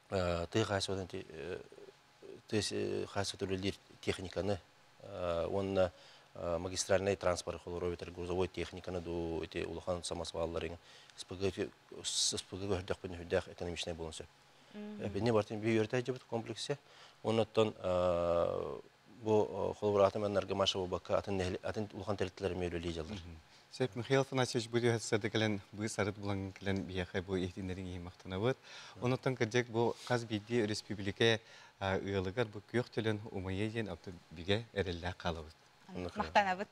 Speaker 19: тыа хаһаайыстыбатын тыа хаһаайыстыбата үлэлиир техниканы уонна магистральный транспорт холоро эбэтэр грузовой техниканы дуу ити улахан самосвалларын СПГ СПГ көрдөхпүн үрдээх экономичнай буолуон сөп. Бини бартын би үөрэтэ дьыбыт комплексе. Оннуттан бу холобур атым энергомаша буолбакка атын атын улахан тэрилтэлэр эмиэ үлэлии дьаллар.
Speaker 2: Сөп Михаил Афанасьевич бу түһэссэрде кэлэн быыс арыт булан кэлэн биһиэхэ бу иһитиннэрин иһин махтанабыт. Онуттан кырдьык бу хас биирдии өрөспүүбүлүкэ ыалыгар бу күөх төлөн умайа диэн апты бигэ эрэллээх хаалабыт.
Speaker 1: Махтанабыт.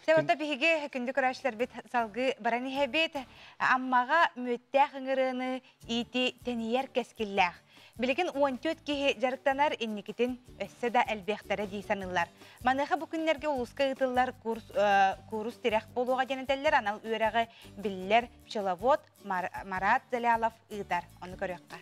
Speaker 1: Сэ биһиги күндү көрөөччүлэрбит салгыы баран иһэбит. Аммаҕа мүөттээх ыҥырыаны иити тэнийэр кэскиллээх. Билигин 14 киһи дьарыктанар инникитин өссө да элбиэхтэрэ дии саныыллар. Маныаха бу күннэргэ улууска ыытыллар курс, курс тирэх буолуоҕа диэн этэллэр анал үөрэҕи биллэр пчеловод Марат Залялов ыытар. Ону көрүөххэ.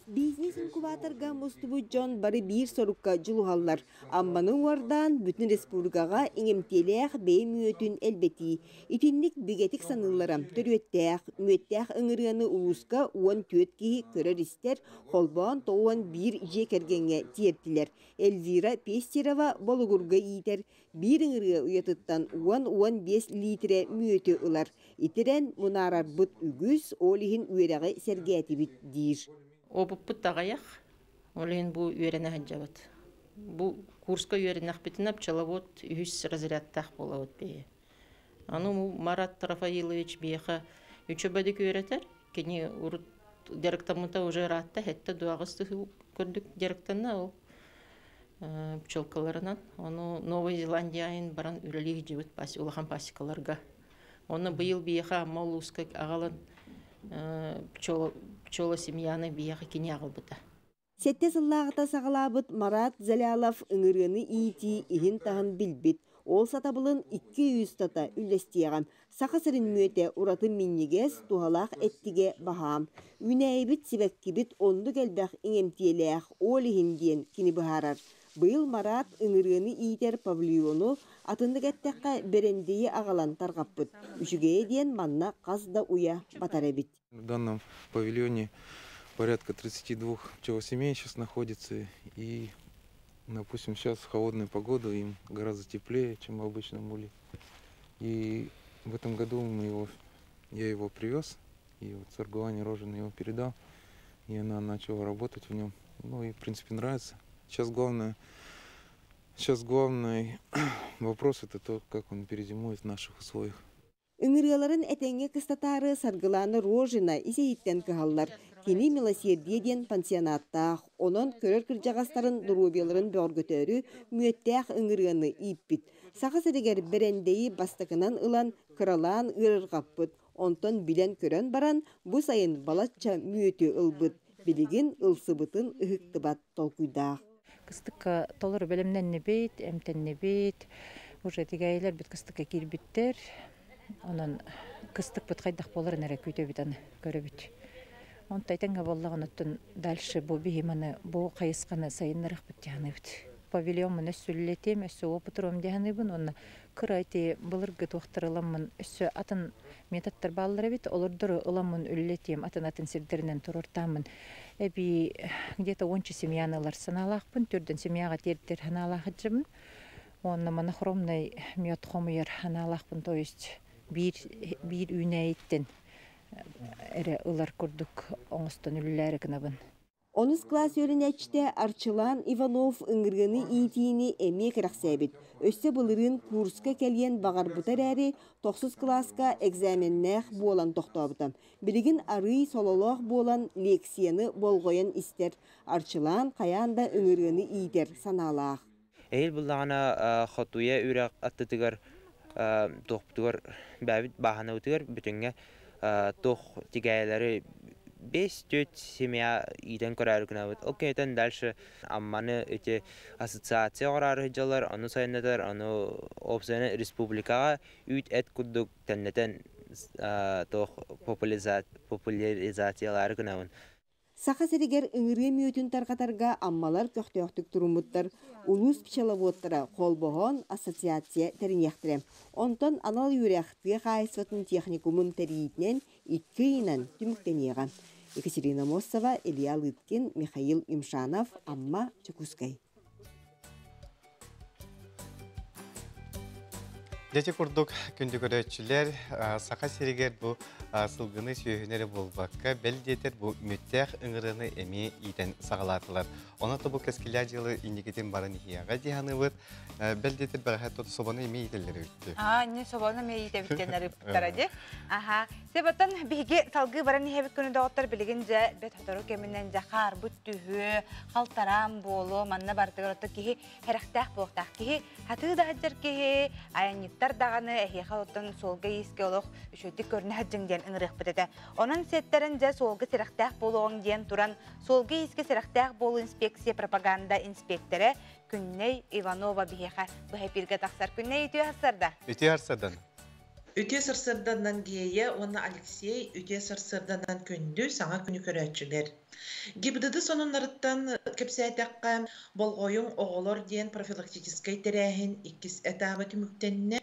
Speaker 20: Бизнес-инкубаторга мустубут дьон бары биир сорукка дьулуһаллар. Амманы уордаан бүтүн республикаҕа иҥэмтиэлээх бэйэ мүөтүн элбэтии. Итинник бигэтик саныыллара төрүөттээх, мүөттээх ыҥырыаны улууска 14 киһи көрөр-истэр, холбоон 91 дьиэ кэргэҥҥэ тиэртилэр. Эльвира Пестерова Болугурга иитэр, биир ыҥырыа уйатыттан 10-15 лиитирэ мүөтү ылар. Итирэн мунаарарбыт үгүс, ол иһин үөрэҕи сэргээтибит диир.
Speaker 21: Опыппыт аҕыйах, ол иһин бу үөрэнэ сылдьабыт. Бу курска үөрэнэхпитинэ пчеловод үһүс разрядтаах буолабыт биһи. Аны Марат Рафаилович биһиэхэ үчүгэйдик үөрэтэр. Кини урут дьарыктаммыта уже ыраатта, хэттэ дуаҕыс көрдүк дьарыктанна ол пчелкаларынан. Ону Новая Зеландия баран үлэлии сылдьыбыт улахан пасекаларга. Онно быйыл биһиэхэ Амма улууска аҕалан пчела семьяны биһиэхэ кини аҕалбыта.
Speaker 20: Сэттэ сыллааҕыта саҕалаабыт Марат Залялов ыҥырыаны иитии иһин-таһын билбит. Ол сатабылын 200 тата үллэстиэҕэ. Саха сирин мүөтэ ураты минньигэс, туһалаах эттигэ баһаам. Үүнээйибит, сибэккибит оннук элбэх иҥэмтиэлээх, ол иһин диэн кини быһаарар. Быйыл Марат ыҥырыаны иитэр павильону атыннык эттэххэ бэрэндийи аҕалан тарҕаппыт. Үчүгэйэ диэн манна хас да уйа батар эбит.
Speaker 22: В данном павильоне порядка 32 пчелосемей сейчас находится. И, допустим, сейчас в холодную погоду им гораздо теплее, чем в обычном улье. И в этом году я его привез, и вот Саргылане Рожиной его передал, и она начала работать в нем. Ну и, в принципе, нравится. Сейчас главный вопрос это то, как он перезимует в наших условиях.
Speaker 20: Ыҥырыаларын этэҥҥэ кыстатаары Саргылаана Рожина ис-иһиттэн кыһаллар. Кини Милосердие диэн пансионаттаах, онон көрөр кырдьаҕастарын доруобуйаларын бөҕөргөтөөрү мүөттээх ыҥырыаны ииппит. Саха сиригэр бэрэндэйи бастакынан ылан, кыралаан ыарырҕаппыт, онтон билэн-көрөн баран, бу сайын балачча мүөтү ылбыт. Билигин ылсыбытын ыһыктыбат толкуйдаах.
Speaker 4: Кыстыкка толору бэлэмнэннибит, эмтэннибит. Уже тигээйилэрбит кыстыкка киирбиттэр. Онон кыстыкпыт хайдах буоларын эрэ күүтэбит аны көрөбүт. Онто этэҥҥэ буоллаҕына оттон дальше бу биһи маны бу хайысханы сайыннарыахпыт дии саныыбыт. Павильоммун өссө үлэлэтиэм, өссө опытырыам дии саныыбын уонна кыра ити былыргы туохтары ыламмын өссө атын методтар бааллар эбит, олордору ыламмын үлэлэтиэм, атын-атын сирдэринэн туруортааммын эбии где-то уонча семьяны ылар санаалаахпын, төрдөн семьяҕа тиэрдэр санаалаах сылдьабын. Уонна монохромный мед хомуйар санаалаахпын, то есть биир биир үүнээйиттэн эрэ ылар курдук оҥостон үлэлээри гынабын.
Speaker 20: Онус кылаас үөрэнээччитэ Арчылаан Иванов ыҥырыаны иитиини эмиэ кэрэхсээбит. Өссө былырыын курска кэлиэн баҕарбыта эрээри, тохсус кылааска экзаменнээх буолан тохтообута. Билигин арыый сололоох буолан лекцияны болҕойон истэр. Арчылаан хайаан да ыҥырыаны иитэр санаалаах.
Speaker 5: Эһиил буллаҕына Хотуйа үрэх аттытыгар туохпутугар бээбит бааһынабытыгар бүтүҥҥэ туох тигээйэлэри 5-4 семья иитэн көрөөрү гынабыт. Ол кэнниттэн дальше Амманы ити ассоциация оҥороору сылдьаллар, ону сайыннатар, ону уопсайынан республикаҕа үүт-эт курдук тэннэтэн туох популяризациялаары гынабын.
Speaker 20: Саха сиригэр ыҥырыа мүөтүн тарҕатарга аммалар көхтөөхтүк туруммуттар. Улуус пчеловодтара холбоһон ассоциация тэриниэхтэрэ. Онтон анал үөрэх тыа хаһаайыстыбатын техникумун тэрийиитинэн икки ыйынан түмүктэниэҕэ. Екатерина Мостова, Илья Лыткин, Михаил Юмшанов, Амма, Дьокуускай.
Speaker 2: Дьэ курдук күндү көрөөччүлэр, Саха сиригэр бу сылгыны сүөһүнү эрэ буолбакка, бэл диэтэр бу мүттээх ыҥырыаны эмиэ иитэн саҕалаатылар. Онон бу кэскилээх дьыала инникитин баран иһиэҕэ дии саныыбыт. Бэл диэтэр бэҕэһээ тут собону эмиэ иитэллэр эбиттэр.
Speaker 1: Аа, не собону эмиэ иитэбиттэн арыппыттара дии. Аха. Себаттан биһиги салгыы баран иһэбит күнү доҕоттор билигин дьэ бэт сотору кэминэн дьэ хаарбыт түһүө, халтараан буолуо, манна бардыгар отто киһи Сэрэхтээх буолуохтаах киһи, хатыы да сылдьар киһи, айанньыттар даҕаны эһиэхэ оттон суолга-иискэ олох үчүгэйдик көрүнэ сылдьыҥ диэн ыҥырыахпыт этэ. Онон сиэттэрэн дьэ суолга сэрэхтээх буолуоҕуҥ диэн туран, суолга-иискэ сэрэхтээх буолуу инспекция пропаганда инспиэктэрэ Күннэй Иванова биһиэхэ быһа эпииргэ тахсар. Күннэй үтүө сарсыарда.
Speaker 2: Үтүө сарсыардан.
Speaker 23: Үтүө сарсыарданан Гея уонна Алексей, үтүө сарсыарданан күндү саҥа күнү көрөөччүлэр. ГИБДД сонуннарыттан кэпсээтэххэ, Болҕойуҥ оҕолор диэн профилактическай тэрээһин иккис этаба түмүктэннэ.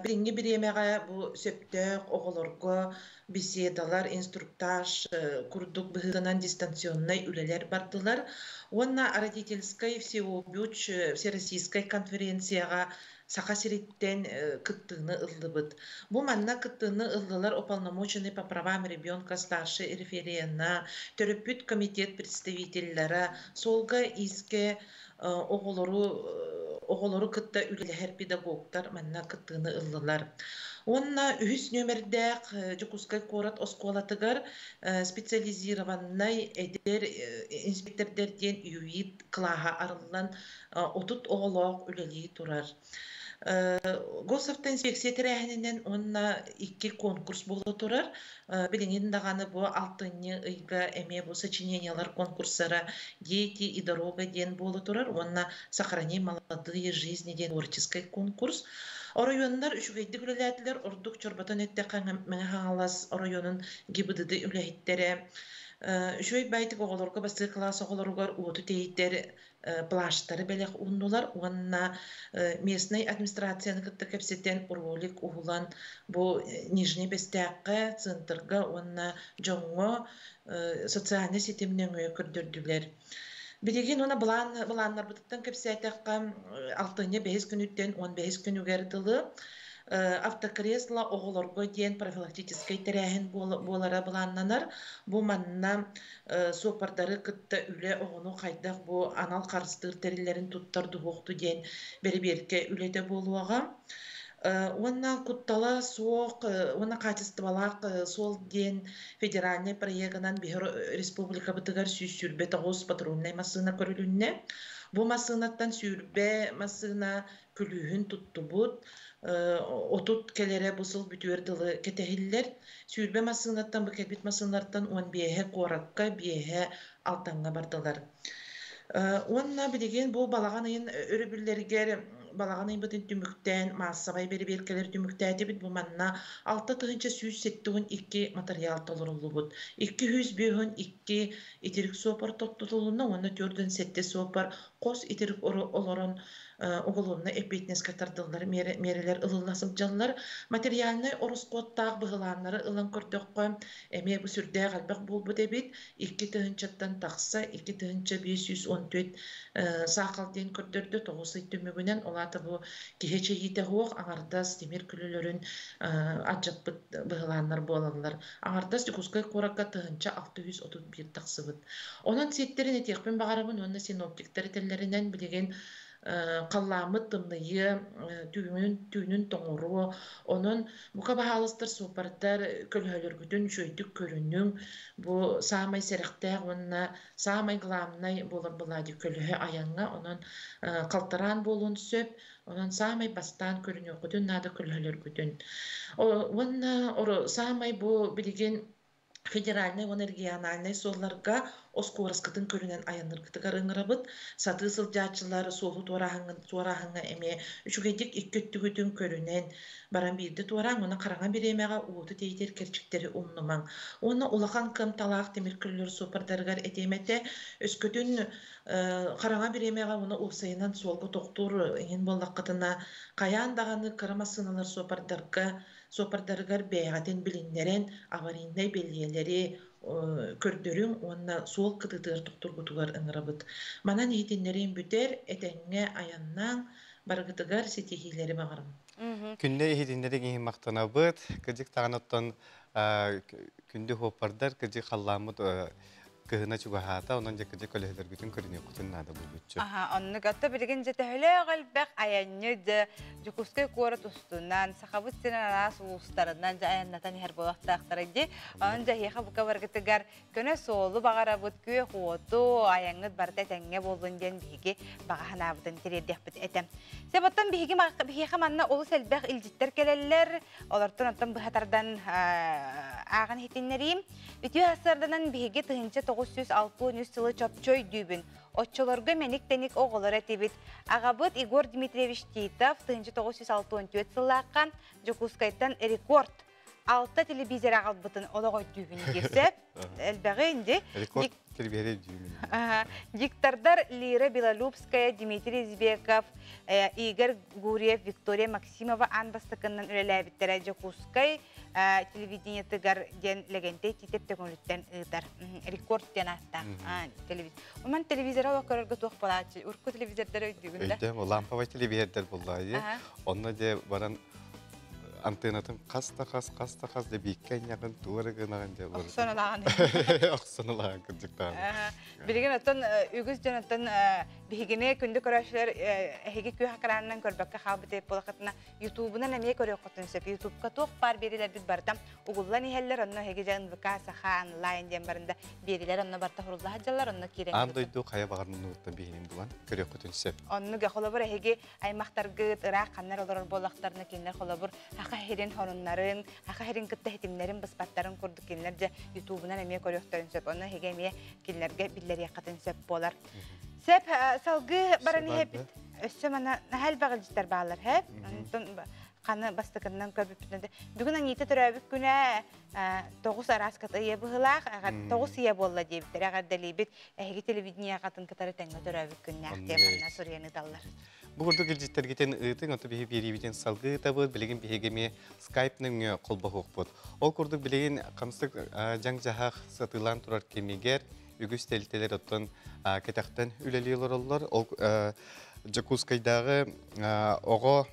Speaker 23: Билиҥҥи бириэмэҕэ бу сөптөөх оҕолорго беседалар, инструктаж курдук быһыытынан дистанционнай үлэлэр бардылар. Уонна родительскай всеобуч всероссийскай конференцияҕа Саха сириттэн кыттыыны ыллыбыт. Бу манна кыттыыны ыллылар уполномоченный по правам ребенка старший референа, төрөппүт комитет представителлара, суолга-иискэ оҕолору оҕолору кытта үлэлэһэр педагогтар манна кыттыыны ыллылар. Уонна үһүс нүөмэрдээх Дьокуускай куорат оскуолатыгар специализированнай эдэр инспектордар диэн ЮИД кылааһа арыллан 30 оҕолоох үлэлии турар. Госавтоинспекция тэрээһининэн уонна икки конкурс буола турар. Билигин даҕаны бу алтынньы ыйга эмиэ бу сочинениелар конкурсара «Дети и дорога» диэн буола турар уонна «Сохрани молодые жизни» диэн творческий конкурс. Оройуоннар үчүгэйдик үлэлээтилэр, ордук чорботон эттэххэ Мэҥэ Хаҥалас оройуонун ГИБДД үлэһиттэрэ үчүгэй байтик оҕолорго бастакы кылаас оҕолоругар уоту тэйитэр плащтары бэлэх ууннулар уонна местнай администрацияны кытта кэпсэтэн ролик уһулан бу Нижний Бэстээххэ, центрга уонна дьоҥҥо социальнай ситим нөҥүө көрдөрдүлэр. Билигин уонна былаан былааннарбытыттан кэпсээтэххэ, алтынньы бэһис күнүттэн уон бэһис күнүгэр дылы автокресло оҕолорго диэн профилактическай тэрээһин буолара былааннанар. Бу манна суоппардары кытта үлэ оҕону хайдах бу анал харыстыыр тэриллэрин туттар дуһуохту диэн бэрэбиэркэ үлэтэ буолуоҕа. Уонна куттала суох уонна хаачыстыбалаах суол диэн федеральнай проегынан биһи республикабытыгар 129 патрульнай массыына көрүлүннэ. Бу массыынаттан сүүрбэ массыына күлүүһүн туттубут, 30 кэлэрэ бу сыл бүтүөр дылы кэтэһиллэр. 20 массыынаттан бу кэлбит массыыналартан 15-э куоракка, 5-э Алтаҥҥа бардылар. Уонна билигин бу балаҕан ыйын өрөбүллэригэр балаҕан ыйбытын түмүктээн маассабай бэрэбиэркэлэр түмүктээтибит. Бу манна 6172 матырыйаал толоруллубут. 252 итирик суопар тохтотулунна уонна 47 суопар хос итирик олорон уголовнай эппиэтинэскэ тардыллар миэрэлэр ылылла сылдьаллар. Материальнай ороскуоттаах быһылааннары ылан көрдөххө, эмиэ бу сүрдээх элбэх буолбут эбит. 2 тыһыынчаттан тахса, 2514 саахал диэн көрдөрдө 9 ый түмүгүнэн. Ол аата бу киһи эчэйиитэ суох, аҥардас тимир көлөлөрүн алдьаппыт быһылааннар буолаллар. Аҥардас Дьокуускай куоракка 1631 тахсыбыт. Онон сиэттэрэн этиэхпин баҕарабын уонна синоптиктар этэллэринэн билигин халлааммыт тымныйыа, түүнүн, түүнүн тоҥоруо. Онон бука баһаалыстар суоппардар көлөһөлөргүтүн үчүгэйдик көрүнүҥ. Бу саамай сэрэхтээх уонна саамай главнай буолар былаадьы көлөһө айаҥҥа. Онон халтараан буолуон сөп. Онон саамай бастаан көрүнүөххүтүн наада көлөһөлөргүтүн. Уонна саамай бу билигин федеральнай уонна региональнай суолларга оскуораскытын көрүнэн айанныргытыгар ыҥырабыт. Сатыы сылдьааччылар суолу туорааһыҥҥа эмиэ үчүгэйдик икки өттүгүтүн көрүнэн баран биирдэ туораан уонна хараҥа бириэмэҕэ уоту тэйитэр кэрчиктэри умнумаҥ. Уонна улахан кыамталаах тимир көлөлөр суоппардарыгар этиэм этэ, өскөтүн хараҥа бириэмэҕэ уонна уопсайынан суолга тохтуур иһин буоллаххытына, хайаан даҕаны кыра массыыналар суоппардарга суоппардарыгар бэйэҕитин билиннэрэн аварийнай бэлиэлэри көрдөрүҥ уонна суол кытыытыгар тохтуургутугар ыҥырабыт. Манан иһитиннэриим бүтэр, этэҥҥэ айаннааҥ, барыгытыгар ситиһиилэри баҕарабын.
Speaker 2: Күндү иһитиннэриҥ иһин махтанабыт. Кырдьык даҕаны оттон күндү суоппардар, кырдьык халлааммыт кыһына чугаһаата, онон дьэ кырдьык көлөһөлөргүтүн көрүнүөххүтүн наада булгуччу.
Speaker 1: Аха, оннук отто билигин дьэ төһөлөөх элбэх айанньыт дьэ Дьокуускай куорат устунан, Сахабыт сирин араас улуустарынан дьэ айаннатан иһэр буолуохтаахтара дии. Онон дьэ эһиэхэ бука баргытыгар көнө суолу баҕарабыт, күөх уоту, айаҥҥыт барыта этэҥҥэ буоллун диэн биһиги баҕа санаабытын тириэрдиэхпит этэ. Сөп, оттон биһиги биһиэхэ манна олус элбэх илдьиттэр кэлэллэр. Олортон оттон быһа тардан ааҕан иһитиннэриим. Үтүө сарсыарданан биһиги 1963 сылы чопчу өйдүүбүн. Оччолорго мэник-тэник оҕолор этибит. Аҕабыт Егор Дмитриевич Титов 1964 сыллаахха Дьокуускайтан рекорд алта телевизор аҕалбытын олох өйдүүбүн диир сөп. Элбэҕи инди.
Speaker 2: Рекорд телевизор өйдүүбүн.
Speaker 1: Диктордар Лира Белолюбская, Дмитрий Избеков, Игорь Гурьев, Виктория Максимова аан бастакыннан үлэлээбиттэрэ Дьокуускай телевидениетыгар диэн Лэгэнтэй Тиитэп төҥүлүттэн ыытар. Рекорд диэн ааттаах телевизор. Онон телевизоры олох көрөргө туох буолааччы? Урукку телевизордары өйдүүгүн да?
Speaker 2: Өйдөм, ламповай телевизордар буоллаа. Онно дьэ баран антеннатын хас да хас, хас да хас да бииккэ анньаҕын, туора гынаҕын дьэ.
Speaker 1: Охсон ылаҕын.
Speaker 2: Охсон ылаҕын кырдьыктаан.
Speaker 1: Билигин оттон үгүс дьон оттон биһигини күндү көрөөччүлэр эһиги күөх экранынан көрбөккө хаалбыт эбит буолахытына Ютубунан эмиэ көрүөххүтүн сөп. Ютубка туох баар биэриилэрбит барыта угуллан иһэллэр, онно эһиги дьэ НВК Саха онлайн диэн барында биэрилэр онно барыта хурулла сылдьаллар, онно киирэн
Speaker 2: Аан дойду хайа баҕар муннугуттан биһигини булан көрүөххүтүн сөп.
Speaker 1: Оннук холобур эһиги аймахтаргыт ыраах ханнар олорор буоллахтарына кинилэр холобур Саха сирин сонуннарын, Саха сирин кытта ситимнэрин быспаттарын курдук кинилэр дьэ Ютубунан эмиэ көрүөхтөрүн сөп. Онно эһиги эмиэ кинилэргэ биллэриэххитин сөп буолар. Сөп, салгыы баран иһэбит. Өссө мана наһаа элбэх илдьиттэр бааллар, һэ? Онтон ханы бастакыннан көрбүппүтүнэн бүгүн Анита төрөөбүт күнэ тоҕус арааската ыйа быһылаах, 9 ыйа буолла диэбиттэр, эҕэрдэлиибит. Эһиги телевидениеҕатын кытары тэҥҥэ төрөөбүт күннээх диэн манна суруйан ыыталлар.
Speaker 2: Бу курдук илдьиттэргитин ыытыҥ, ото биһи биэриибитин салгыы ыытабыт, билигин биһиги эмиэ скайп нөҥүө холбоһуохпут. Ол курдук билигин хамсык дьаҥ-дьаһах сатыылаан турар кэмигэр үгүс тэрилтэлэр оттон кэтэхтэн үлэлии олороллор. Ол Дьокуускайдааҕы оҕо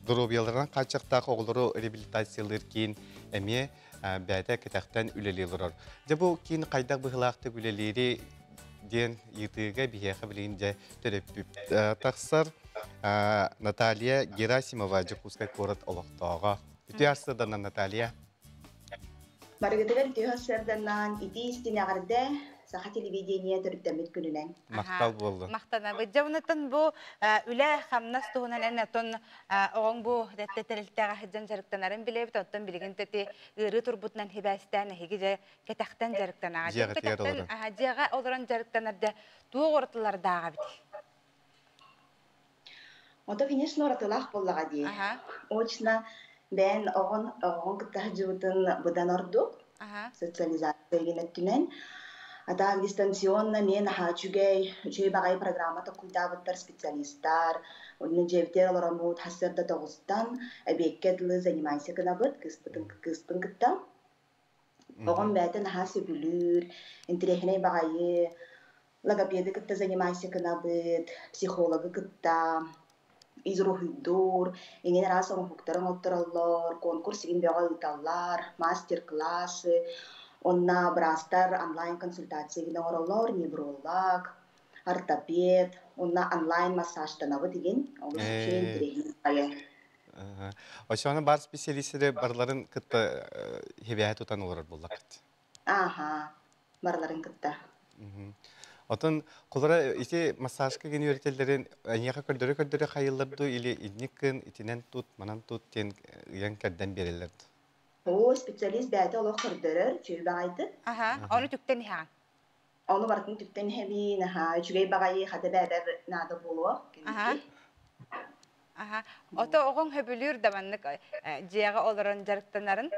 Speaker 2: доруобуйаларынан хааччахтаах оҕолору реабилитациялыыр киин эмиэ бэйэтэ кэтэхтэн үлэлии олорор. Дьэ бу киин хайдах быһыылаахтык үлэлиири диэн ыйытыыга биһиэхэ билигин дьэ төрөппүт тахсар Наталья Герасимова Дьокуускай куорат олохтооҕо. Үтүө сарсыарданан, Наталья.
Speaker 3: Барыгытыгар үтүө сарсыарданан, итии истиҥ эҕэрдэ. Саха телевидение төрүттэммит күнүнэн.
Speaker 2: Махтал буоллун.
Speaker 1: Махтанабыт. Дьэ, онтон бу үлэ хамнас туһунан эн отон оҕоҥ бу тэрилтэҕэ сылдьан дьарыктанарын билэбит. Оттон билигин тэти ыарыы турбутунан хибээстээн эһиги дьэ кэтэхтэн дьарыктанаҕа.
Speaker 2: Дьиэҕэ
Speaker 1: Кэтэхтэн дьиэҕэ олорон дьарыктанар дьэ туох уратылардааҕа эбит?
Speaker 3: Ото, конечно, уратылаах буоллаҕа дии. Очно бэйэн оҕон оҕоҕун кытта сылдьыбытын быдан ордук. Социализация деген өттүнэн. А так дистанционно эмиэ наһаа үчүгэй, үчүгэй баҕайы программа толкуйдаабыттар специалистар. Онно дьиэбитигэр олороммут сарсыарда тоҕустан эбиэккэ дылы занимайся гынабыт кыыспытын кыыспын кытта. Оҕом бэйэтэ наһаа сөбүлүүр, интэриэһинэй баҕайы логопеды кытта занимайся гынабыт, психологы кытта изруһуйдуур, иҥин араас оҥоһуктары оҥоттороллор, конкурс игин бөҕө ыыталлар, мастер-классы, онно быраастар онлайн-консультация игин оҥороллор, невролог, ортопед, онно онлайн массажтанабыт игин, олус үчүгэй интэриэһинэй баҕайы.
Speaker 2: Оччоҕуна баар специалистери барыларын кытта хибээһи тутан олорор буоллаххыт.
Speaker 3: Ааха, барыларын кытта.
Speaker 2: Отон кулара ити массажка гин үөрэтэллэрин эйиэхэ көрдөрө-көрдөрө хайыллар дуу или инник гын итинэн тут, манан тут диэн ыйан кэрдэн биэрэллэр дуу?
Speaker 3: Оо, специалист бэйэтэ олох көрдөрөр, үчүгэй баҕайытык.
Speaker 1: Аха, ону түктэн иһэҕин.
Speaker 3: Ону барытын түктэн иһэбин, аха, үчүгэй баҕайы хата бэйэбэр наада буолуо,
Speaker 1: Аха. Аха. Ото оҕоҥ хөбүлүүр да маннык дьиэҕэ олорон дьарыктанарын?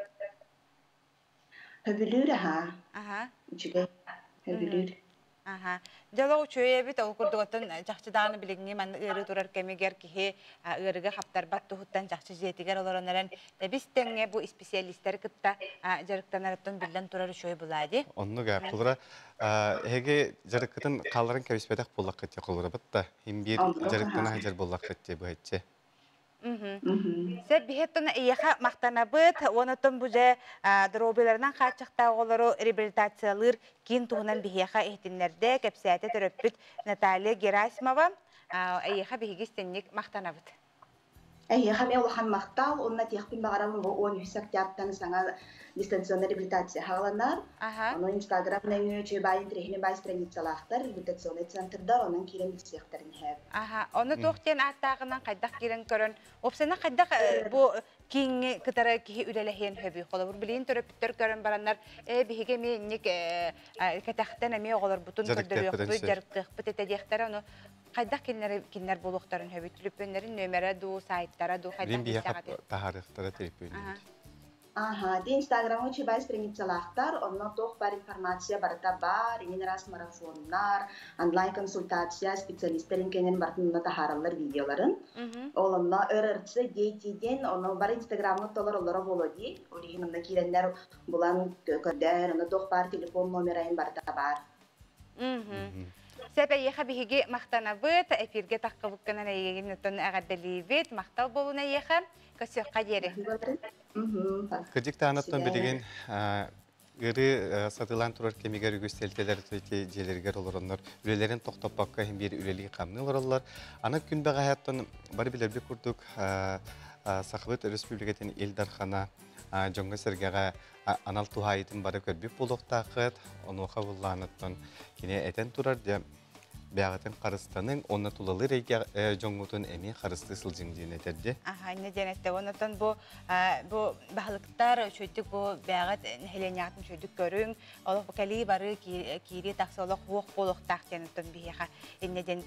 Speaker 3: Хөбүлүүр аха.
Speaker 1: Аха.
Speaker 3: Үчүгэй. Хөбүлүүр.
Speaker 1: Аха. Дьоло үчүгэй эбит, ол курдук оттон чахчы даҕаны билиҥҥи манна ыарыы турар кэмигэр киһи ыарыыга хаптарбат туһуттан чахчы дьиэтигэр олорон эрэн тэбис тэҥҥэ бу исписэлиистэри кытта дьарыктанарыттан биллэн турар үчүгэй булаа дии.
Speaker 2: Оннук ээ. Холобура, эһиги дьарыккытын хаалларан кэбиспэтэх буоллаххыт дии холобура да иһин биир дьарыктана сылдьар буоллаххыт дии быһаччы.
Speaker 1: Сөп биһиэттэн эйиэхэ махтанабыт. Уонна бу дьэ доруобуйаларынан хааччахтаах оҕолору реабилитациялыыр киин туһунан биһиэхэ иһитиннэрдэ, кэпсээтэ төрөппүт Наталья Герасимова. Эйиэхэ биһиги истинник махтанабыт.
Speaker 3: Эһиэхэ эмиэ улахан махтал уонна этиэхпин баҕарабын бу 13 октябрьтан саҥа дистанционнай реабилитация саҕаланар. Ону Инстаграм нөҥүө үчүгэй баай интэриэһинэй баай страницалаахтар, реабилитационнай центрдар онон киирэн билсиэхтэрин иһэр.
Speaker 1: Аха, ону туох диэн ааттааҕынан хайдах киирэн көрөн, уопсайынан хайдах бу кииҥҥи кытары киһи үлэлэһиэн сөбүй? Холобур, билигин төрөппүттэр көрөн бараннар, ээ биһиги эмиэ инник кэтэхтэн эмиэ оҕолорбутун көрдөрүөхпүт, дьарыктыахпыт этэ диэхтэрэ, ону хайдах кинилэр кинилэр буолуохтарын сөбүй? Түлүпүөннэрин нүөмэрэ дуу, сайтара дуу хайдах
Speaker 2: Билин биһиэхэ
Speaker 1: билсэҕитий?
Speaker 2: таһаарыахтара телефоннүүр.
Speaker 3: Аха, ити Инстаграмҥа үчүгэй страницалаахтар, онно туох баар информация барыта баар, иҥин араас марафоннар, онлайн-консультация, специалистарын кэнэн барытын онно таһаараллар видеоларын. Ол онно РРЦ дети диэн, онно бары Инстаграмҥа толороллоро буолуо дии. Ол иһин онно киирэннэр булан көрдөөн, онно туох баар телефон номерайын барыта баар.
Speaker 1: Сөп эйиэхэ биһиги махтанабыт, эфиргэ таххыбыккынан эйигин оттон эҕэрдэлиибит, махтал буолун эйиэхэ, көрсүөххэ диэри.
Speaker 2: Кырдьык таанаттан билигин ыарыы сатыылаан турар кэмигэр үгүс тэрилтэлэр дьиэлэригэр олороннор үлэлэрин тохтоппокко иһин биир үлэлии-хамныы олороллор. Аны күн бэҕэһээттэн бары билэрбит курдук Сахабыт Өрөспүүбүлүкэтин Ил Дархана дьоҥҥо-сэргэҕэ анал туһаайыытын бары көрбүт буолуохтааххыт. Онуоха буллааныттан кини этэн турар дьэ бэйэҕитин харыстаныҥ уонна тулалыыр эйгэ дьоҥҥутун эмиэ харыстыы сылдьыҥ диэн этэрди.
Speaker 1: Аха, инньэ диэн эттэ. Онтон бу бу баһылыктар үчүгдүк бу бэйэҕит нэһилиэнньэҕитин үчүгдүк көрүҥ, олох кэлии барыы киирии тахса олох уох буолуохтаах диэн оттон биһиэхэ инньэ диэн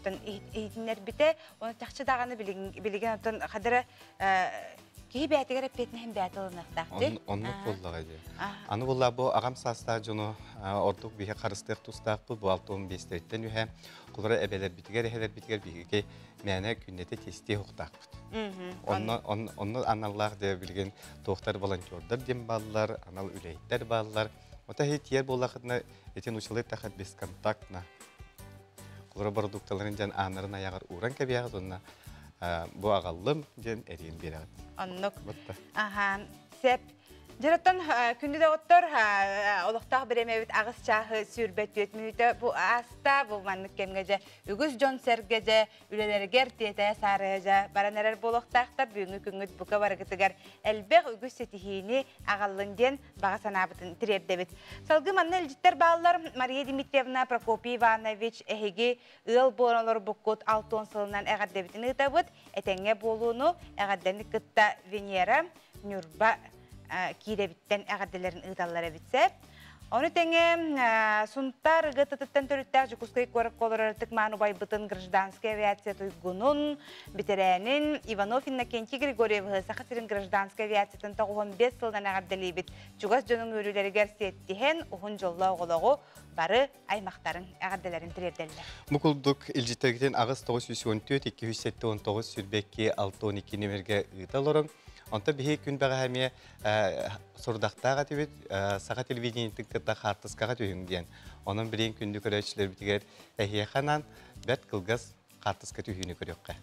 Speaker 1: иһитиннэрбитэ. Оны чахчы даҕаны билигин оттон хадара Киһи бэйэтигэр эппиэтинэһин бэйэтэ ылыныахтаах дии.
Speaker 2: Оннук буоллаҕа дии. Аны буолла бу аҕам саастаах дьону ордук биһи харыстыах тустаахпыт бу 65-тэриттэн үһэ холоро эбэлэрбитигэр эһэлэрбитигэр биһиги мээнэ күннэтэ тестиэ уохтаахпыт. Онно онно аналлаах дьэ билигин туохтар волонтердар диэн бааллар, анал үлэһиттэр бааллар. Ота иһи тиэр буоллахытына итин училы тахат бесконтактно. Холоро бородуукталарын дьэн ааннарын аяҕар ууран кэбиэҕит уонна бу аҕаллым диэн эриэн биэрэҕит.
Speaker 1: Оннук. Аха, сеп. Дьараттан күндү доҕоттор, олохтоох бириэмэбит аҕыс чааһы 24 мүнүүтэ бу ааста. Бу маннык кэмҥэ дьэ үгүс дьон сэргэ дьэ үлэлэригэр тиэтэйэ саарыйа дьэ баран эрэр буолуохтаахтар. Бүгүҥҥү күҥҥүт бука барыгытыгар элбэх үгүс ситиһиини аҕаллын диэн баҕа санаабытын тириэрдэбит. Салгыы манна илдьиттэр бааллар. Мария Дмитриевна, Прокопий Иванович, эһиги ыал буолан олорбуккут 60 сылынан эҕэрдэбитин ыытабыт. Этэҥҥэ буолууну эҕэрдэни кытта Венера Ньурба киирэбиттэн эҕэрдэлэрин ыыталлар эбит сөп. Ону тэҥэ Сунтаар ЫГТ-тыттан төрүттээх Дьокуускай куоракка олорор ытык-маан убайбытын гражданскай авиация туйгунун, бэтэрээнин Иванов Иннокентий Григорьевиһы Саха сирин гражданскай авиациятын 95 сылынан эҕэрдэлиибит. Чугас дьонуҥ үөрүүлэригэр сиэттиһэн, уһун дьоллоох олоҕу бары аймахтарын эҕэрдэлэрин тириэрдэллэр.
Speaker 2: Бу курдук илдьиттэргитин 8 914 279 22 62 нүмергэ ыыта олорон, онто биһи күн бэҕэһээ эмиэ сорудахтаах этибит саха телевидениетин кытта хаартыскаҕа түһүҥ диэн. Онон билигин күндү көрөөччүлэрбитигэр эһиэхэ анаан бэрт кылгас хаартыска түһүүнү көрүөххэ.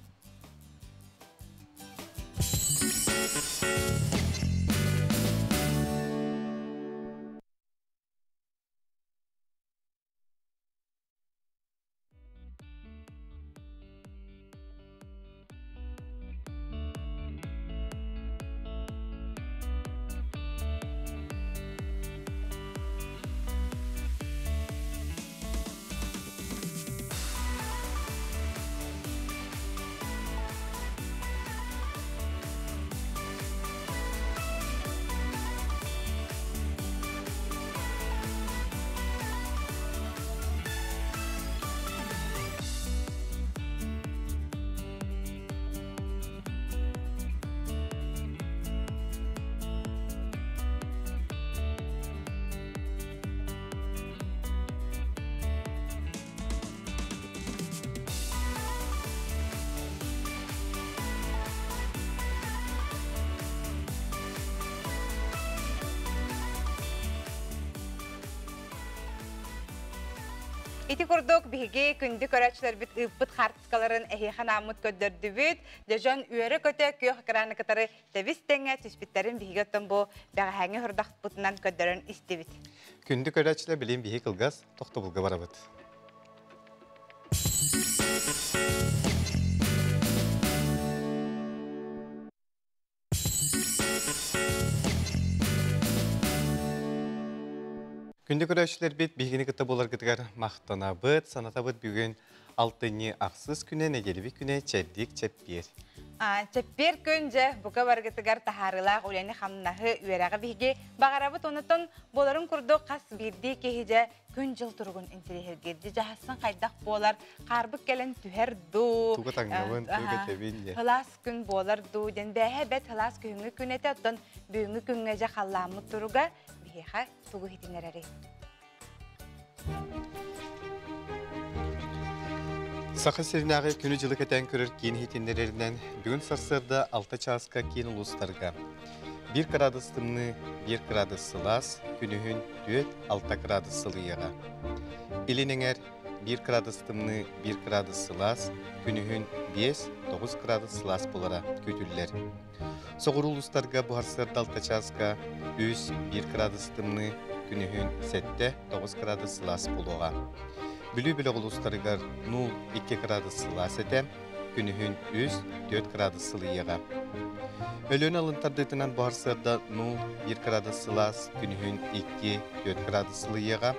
Speaker 1: Ити курдук биһиги күндү көрөөччүлэрбит ыыппыт хаартыскаларын эһиэхэ анааммыт көрдөрдүбүт. Дьон үөрэ-көтө күөх экраны кытары тэбис тэҥэ түспүттэрин биһиги оттон бу бэҕэһээҥҥи сорудахпытынан көрдөрөн истибит.
Speaker 2: Күндү көрөөччүлэр билигин биһиги кылгас тохтобулга барабыт. Күндү көрөөччүлэрбит биһигини кытта буоларгытыгар махтанабыт, санатабыт бүгүн алтынньы ахсыс күнэ, нэдиэлэбит күнэ чэбдик чэппиэр.
Speaker 1: Чэппиэр күн дьэ бука баргытыгар таһаарыылаах үлэни-хамнаһы, үөрэҕи биһиги баҕарабыт. Онотон буоларын курдук хас биирдии киһи дьэ күн-дьыл туругун интэриэһиргиир. Дьаһассын хайдах буолар, хаарбыт кэлэн түһэр дуу,
Speaker 2: Туга таҥнабын, туга кэтэбин диэн.
Speaker 1: Сылаас күн буолар дуу диэн бээһэ бэт сылаас күһүҥҥү күн этэ, оттон бүгүҥҥү күҥҥэ дьэ халлааммыт туруга биһиэхэ тугу иһитиннэрэрий?
Speaker 2: Саха сиринээҕи күнү-дьылы кэтээн көрөр киин иһитиннэрэринэн, бүгүн сарсыарда 6 чааска киин улуустарга 1 кыраадыс тымныы, 1 кыраадыс сылаас, күнүһүн 4-6 кыраадыс сылыйыаҕа. Илин эҥэр 1 кыраадыс тымныы, 1 кыраадыс сылаас, күнүһүн 5-9 кыраадыс сылаас буолара күүтүллэр. Соҕуруу улуустарга буһарсыарда 6 чааска 3-1 кыраадыс тымныы, күнүһүн 7-9 кыраадыс сылаас буолуоҕа. Бүлүү бөлөх улуустарыгар 0-2 кыраадыс сылаас этэ, күнүһүн 3-4 кыраадыс сылыйыаҕа. Өлөөн алын тардыытынан буһарсыарда 0-1 кыраадыс сылаас, күнүһүн 2-4 кыраадыс сылыйыаҕа.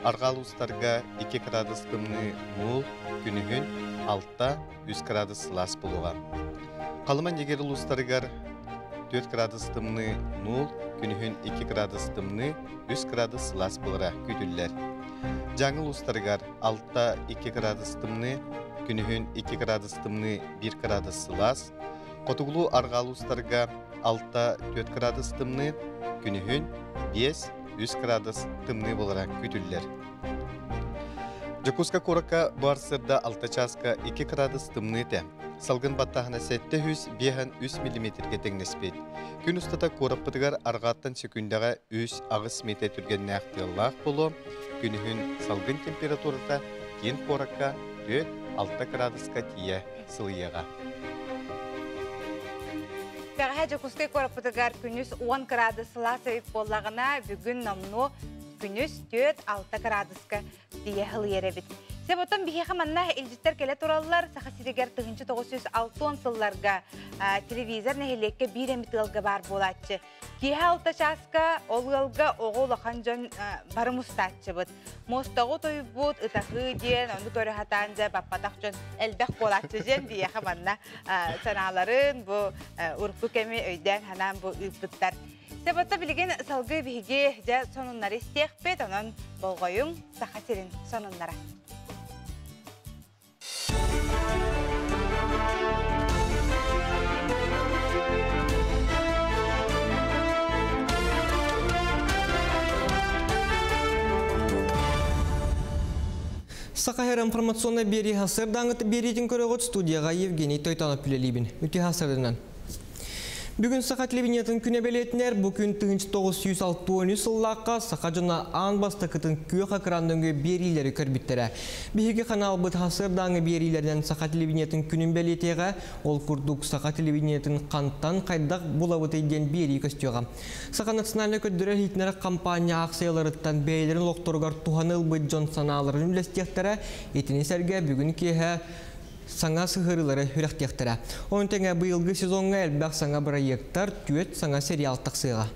Speaker 2: Арҕаа улуустарга 2 кыраадыс тымныы 0, күнүһүн 6-3 кыраадыс сылаас буолуоҕа. Халыма Нигер улуустарыгар 4 кыраадыс тымныы 0, күнүһүн 2 кыраадыс тымныы, 3 кыраадыс сылаас буолара күүтүллэр. Дьааҥы улуустарыгар 6-2 кыраадыс тымныы, күнүһүн 2 кыраадыс тымныы, 1 кыраадыс сылаас. Хотугулуу арҕаа улуустарга 6-4 кыраадыс тымныы, күнүһүн 5-3 кыраадыс тымныы буолара күүтүллэр. Дьокуускай куоракка бу сырда 6 чааска 2 кыраадыс тымныы этэ. Салгын баттааһына 753 миллиметргэ тэҥнэспит. Күн устата куораппытыгар арҕааттан сөкүүндэҕэ 3-8 метр түргэннээх тыаллаах буолуо. Күнүһүн салгын температурата киин куоракка 4-6 кыраадыска тиийэ сылыйыаҕа.
Speaker 1: Бэҕэһээ Дьокуускай куораппытыгар күнүс 10 кыраадыс сылаас эбит буоллаҕына, бүгүн номнуо күнүс 4-6 кыраадыска тиийэ сылыйар эбит. Сөп оттон биһиэхэ манна илдьиттэр кэлэ тураллар. Саха сиригэр 1960 сылларга телевизор нэһилиэккэ биир эмит ыалга баар буолааччы. Киэһэ алта чааска ол ыалга оҕо улахан дьон бары мустааччыбыт. Муостаҕы тойбут, ытаһыы диэн, ону көрө сатаан дьэ баппатах дьон элбэх буолааччы диэн биһиэхэ манна санааларын бу урукку кэми өйдөөн санаан бу ыыппыттар. Себотто билигин салгыы биһиги дьэ сонуннары истиэхпит, онон болҕойуҥ Саха сирин сонуннара.
Speaker 6: Саха Һэр информационнай биэрии сарсыардааҥҥыт биэриитин көрөҕүт студияҕа Евгений Тойтонов үлэлиибин. Үтүө сарсыарданан. Бүгүн саха телевидениетын күнэ бэлиэтинэр бу күн 1963 сыллаахха саха дьоно аан бастакытын күөх экран нөҥүө биэриилэри көрбүттэрэ. Биһиги ханаалбыт сарсыардааҥы биэриилэринэн саха телевидениетын күнүн бэлиэтиэҕэ, ол курдук саха телевидениетын хантан хайдах булабытый диэн биэрии көстүөҕэ. Саха национальнай көрдөрөр-иһитиннэрэр хампаанньа аахсыйаларыттан бэйэлэрин олохторугар туһаны ылбыт дьон санааларын үллэстиэхтэрэ. Итини сэргэ бүгүн киэһэ саҥа сыһыарыылары үрэхтиэхтэрэ. Ону тэҥэ быйылгы сезоҥҥа элбэх саҥа бырайыактар, түөрт саҥа сериал тахсыаҕа.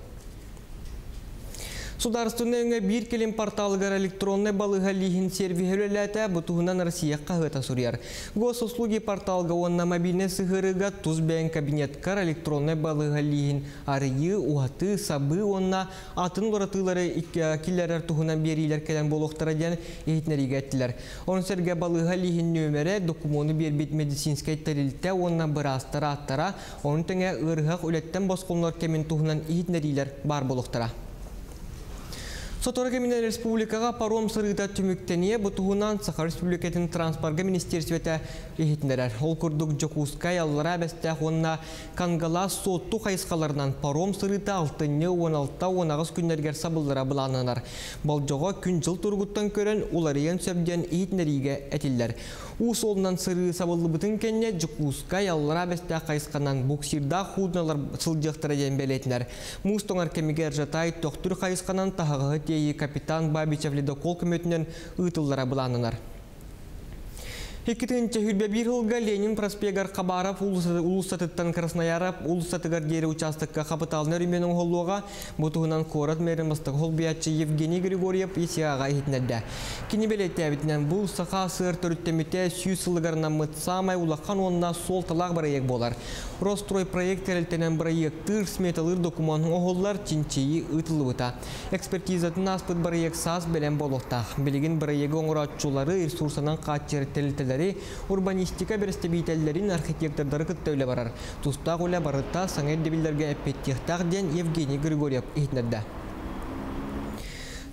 Speaker 6: Судаарыстыбаннай өҥө биир кэлим порталыгар электроннай балыыһа лииһин сервиһэ үлэлээтэ, бу туһунан Россия хаһыата суруйар. Госуслуги порталга уонна мобильнай сыһыарыыга тус бэйэҥ кабинеткар электроннай балыыһа лииһин арыйыы, уһатыы, сабыы уонна атын уларытыылары киллэрэр туһунан биэриилэр кэлэн буолуохтара диэн иһитиннэриигэ эттилэр. Ону сэргэ балыыһа лииһин нүөмэрэ, докумуону биэрбит медицинскэй тэрилтэ уонна быраастар ааттара, ону тэҥэ ыарыһах үлэттэн босхолонор кэмин туһунан иһитиннэриилэр баар буолуохтара. Сотору кэминэн республикаҕа паром сырыыта түмүктэниэ, бу туһунан Саха Республикатын транспорга министиэристибэтэ иһитиннэрэр. Ол курдук Дьокуускай, Аллараа Бэстээх уонна Кангалаас Суотту хайысхаларынан паром сырыыта алтынньы 16-18 күннэригэр сабыллара былааннанар. Болдьоҕо күн-дьыл туругуттан көрөн уларыйан сөп диэн иһитиннэриигэ этиллэр. Уу суолунан сырыы сабыллыбытын кэннэ Дьокуускай, Аллараа Бэстээх хайысханан буксирдаах хуудналар сылдьыахтара диэн бэлиэтинэр. Муус тоҥор кэмигэр Жатай Төхтүр хайысханан таһаҕаһы тиэйии капитан Бабичев ледокол көмөтүнэн ыытыллара былааннанар. 2021 сылга Ленин проспегар Хабаров уулуссатыттан Краснояров уулуссатыгар диэри учаастакка хапытаалынай өрөмүөн оҥоһуллуоҕа. Бу туһунан куорат мэрин бастакы холбуйааччы Евгений Григорьев ИСИА-ҕа иһитиннэрдэ. Кини бэлиэтээбитинэн, бу Саха АССР төрүттэммитэ 100 сылыгар анаммыт саамай улахан уонна суолталаах бырайыак буолар. Ростройпроект тэрилтэнэн бырайыактыыр, сметалыыр докумуон оҥоһуллар, чинчийии ыытыллыбыта. Экспертизатын ааспыт бырайыак саас бэлэм буолуохтаах. Билигин бырайыагы оҥорооччулары, ресурсанан хааччыйар тэрилтэлэри, урбанистика бэрэстэбиитэллэрин, архитектордары кытта үлэ барар. Тустаах үлэ барыта саҥа ирдэбиллэргэ эппиэттиэхтээх диэн Евгений Григорьев иһитиннэрдэ.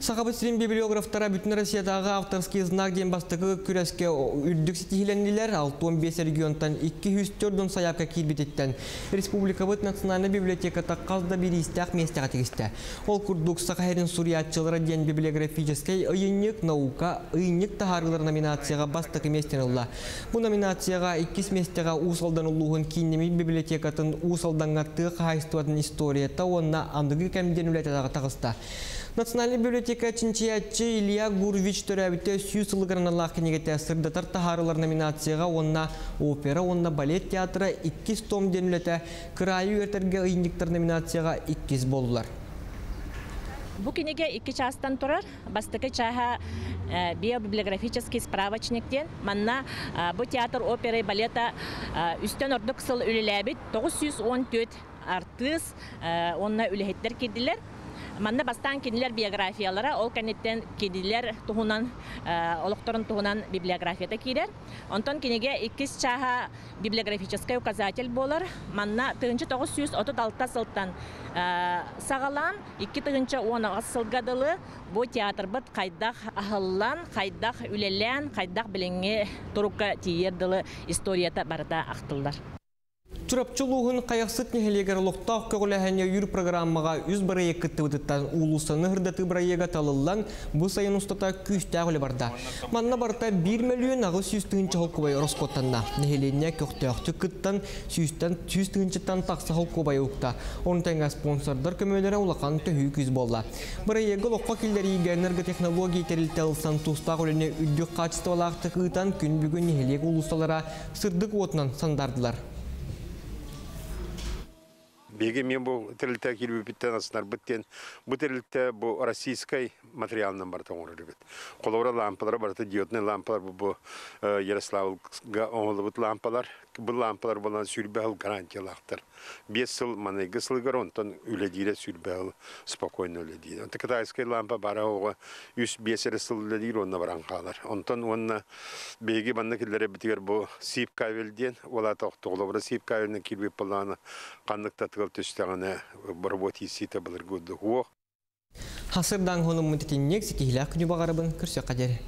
Speaker 6: Сахабыт сирин библиографтара Бүтүн Россиятааҕы авторский знак диэн бастакы күрэскэ үрдүк ситиһиилэннилэр. 65 регионтан 204 сайаапка киирбититтэн республикабыт национальнай библиотеката хас да бириистээх миэстэҕэ тигистэ. Ол курдук Саха сирин суруйааччылара диэн библиографическай ыйынньык наука ыйынньык таһаарыылар номинацияҕа бастакы миэстэни ылла. Бу номинацияҕа иккис миэстэҕэ Уус Алдан улууһун кииннэммит библиотекатын Уус Алдаҥҥа тыа хаһаайыстыбатын историята уонна аныгы кэм диэн үлэтэ таҕыста. Национальнай библиотека чинчийээччи Илья Гурвич төрөөбүтэ 100 сылыгар аналлаах кинигэтэ сырдатар таһаарылар номинацияҕа уонна опера уонна балет театра иккис том диэн үлэтэ кыраайы үөрэтэргэ ыйынньыктар номинацияҕа иккис буоллулар.
Speaker 7: Бу кинигэ икки чаастан турар. Бастакы чааһа биобиблиографический справочник диэн. Манна бу театр оперы и балета үстэн ордук сыл үлэлээбит 914 артыыс уонна үлэһиттэр киирдилэр. Манна бастаан кинилэр биографиялара, ол кэнниттэн кинилэр туһунан олохторун туһунан библиографията киирэр. Онтон кинигэ иккис чааһа библиографическай указатель буолар. Манна 1936 сылтан саҕалаан 2018 сылга дылы бу театрбыт хайдах аһыллан, хайдах үлэлээн, хайдах билиҥҥи турукка тиийэр дылы историята барыта ахтыллар.
Speaker 6: Чурапчы улууһун Хайахсыт нэһилиэгэр олохтоох көҕүлээһини өйүүр программаҕа үс бырайыак кыттыбытыттан уулуссаны сырдатыы бырайыага талыллан, бу сайын устата күүстээх үлэ барда. Манна барыта 1 мөлүйүөн 800 тыһыынча холкуобай ороскуоттанна. Нэһилиэнньэ көхтөөхтүк кыттан, сүүстэн 100 тыһыынчаттан тахса холкуобайы укта. Ону тэҥэ спонсордар көмөлөрө улахан төһүү күүс буолла. Бырайыагы олоххо киллэриигэ энерготехнология тэрилтэ ылсан тустаах үлэни үрдүк хаачыстыбалаахтык ыытан, күн бүгүн нэһилиэк уулуссалара сырдык уотунан сандаардылар.
Speaker 8: Биһиги мен бу тэрилтэ киирбиппиттэн астынарбыт диэн, бу тэрилтэ бу российскай материалынан барыта оҥорор эбит. Холобура лампалара барыта диодный лампалар бу Ярославльга оҥоһуллубут лампалар. Бу лампалар буолан сүүрбэ сыл гарантиялаахтар. Биэс сыл маныйгы сылыгар онтон үлэлиирэ сүүрбэ сыл спокойно үлэлиир. Онтон китайскай лампа бара оҕо үс биэс эрэ сыл үлэлиир уонна баран хаалар. Онтон уонна биһиги манна киллэрэрбитигэр бу сип кабель диэн уолаата охтоҕолобура сип кабельынан киирбит буоллаҕына ханнык да тыал түстэҕинэ боробуот ииссиитэ былыргы курдук уох.
Speaker 6: Хасырдаан хонуммут итинник ситиһилээх күнү баҕарабын көрсүөххэ диэри.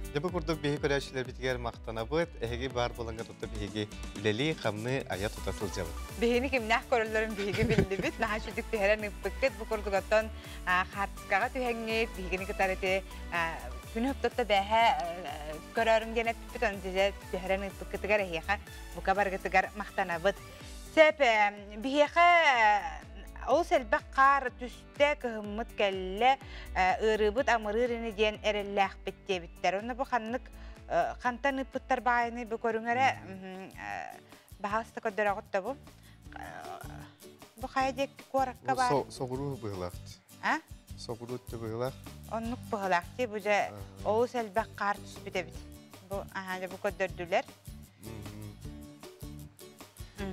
Speaker 2: Дьэ бу курдук биһи көрөөччүлэрбитигэр махтанабыт, эһиги баар буоланга тутта биһиги үлэлии, хамныы, айа тута сылдьабыт.
Speaker 1: Биһини кимнээх көрөллөрүн биһиги биллибит, наһаа үчүгдүк түһэрэн ыыппыккыт. Бу курдук оттон хаартыскаҕа түһэҥҥит, биһигини кытары ити күнү хоптотто бээһэ көрөөрүҥ диэн эппиппит, ону дьэ түһэрэн ыыппыккытыгар эһиэхэ бука барыгытыгар махтанабыт. Сөп, биһиэхэ олус элбэх хаар түстэ, кыһыммыт кэллэ, ыарыыбыт амырыыр ини диэн эрэллээхпит диэбиттэр. Онно бу ханнык хантан ыыппыттар баайыны бу көрүҥ эрэ баһаалыста көрдөрөҕүт да бу. Бу хайа диэки куоракка баар?
Speaker 2: Соҕуруу быһылаах.
Speaker 1: А?
Speaker 2: Соҕуруу өттө быһылаах.
Speaker 1: Оннук быһылаах дии бу дьэ олус элбэх хаар түспүт эбит. Бу аһаа дьэ бу көрдөрдүлэр.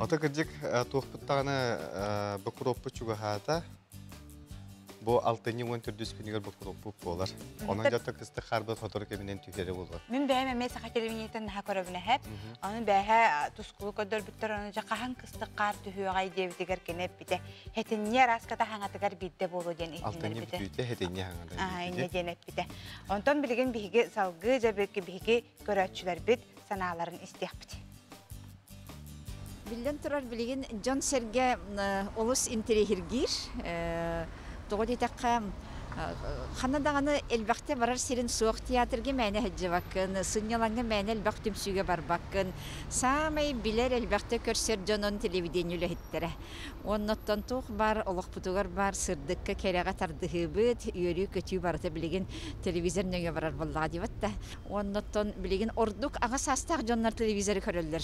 Speaker 2: Ото кырдьык туохпут даҕаны бокуруоппут чугаһаата. Бу алтынньы 14 күнүгэр бокуруоппут буолар. Онон дьотто кыстык хаарбыт сотору кэминэн түһэрэ буолар.
Speaker 1: Мин бэйэм эмиэ саха телевидениетын наһаа көрөбүн эһэп. Аны бэйэ тускулу көрдөрбүттэр, аны дьэ хаһан кыстык хаар түһүөҕэй диэбитигэр кини эппитэ. Хэтинньи араската хаҥатыгар биирдэ буолуо диэн
Speaker 2: Алтынньы
Speaker 1: иһитиннэрбитэ.
Speaker 2: бүтүүтэ хэтинньи хаҥата.
Speaker 1: Аа, инньэ диэн эппитэ. Онтон билигин биһиги салгыы дьэ биһиги көрөөччүлэрбит санааларын истиэхпит.
Speaker 9: Биллэн турар, билигин дьон-сэргэ олус интэриэһиргиир. Тоҕо диэтэххэ, ханна даҕаны элбэхтэ барар сирин суох театрга мээнэ сылдьыбаккын, сынньалаҥҥа мээнэ элбэх түмсүүгэ барбаккын. Саамай билэр, элбэхтэ көрсөр дьонун телевидение үлэһиттэрэ. Оннуттан туох баар олохпутугар баар сырдыкка, кэрэҕэ тардыһыыбыт, үөрүү-көтүү барыта билигин телевизор нөҥүө барар буоллаҕа диэбит да. Оннуттан билигин ордук аҕа саастаах дьоннор телевизоры көрөллөр.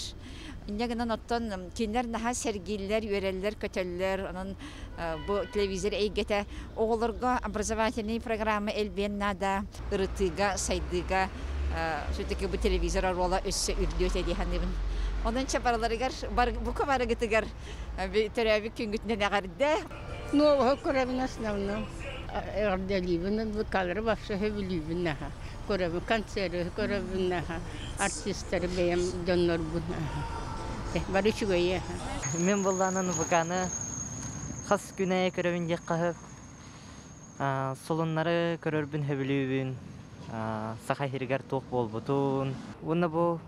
Speaker 9: Инньэ гынан оттон кинилэр наһаа сэргииллэр, үөрэллэр, көтөллөр. Онон бу телевизор эйгэтэ оҕолорго образовательный программа элбиэн наада. Ырытыыга, сайдыыга все-таки бу телевизор оруола өссө үрдүө этэ дии саныыбын. Онон чэ барыларыгар, бука барыгытыгар төрөөбүт күҥҥүтүнэн эҕэрдэ.
Speaker 10: Нового көрөбүн основном. Эҕэрдэлиибин, НВК-лары вообще сөбүлүүбүн наһаа. Көрөбүн, концерты көрөбүн наһаа. Артистары бэйэм дьоннорбун бары үчүгэйэ.
Speaker 11: Мин буллаанан НВК-ны хас күн көрөбүн диэххэ солуннары көрөрбүн сөбүлүүбүн. Саха сиригэр туох буолбутун. Уонна бу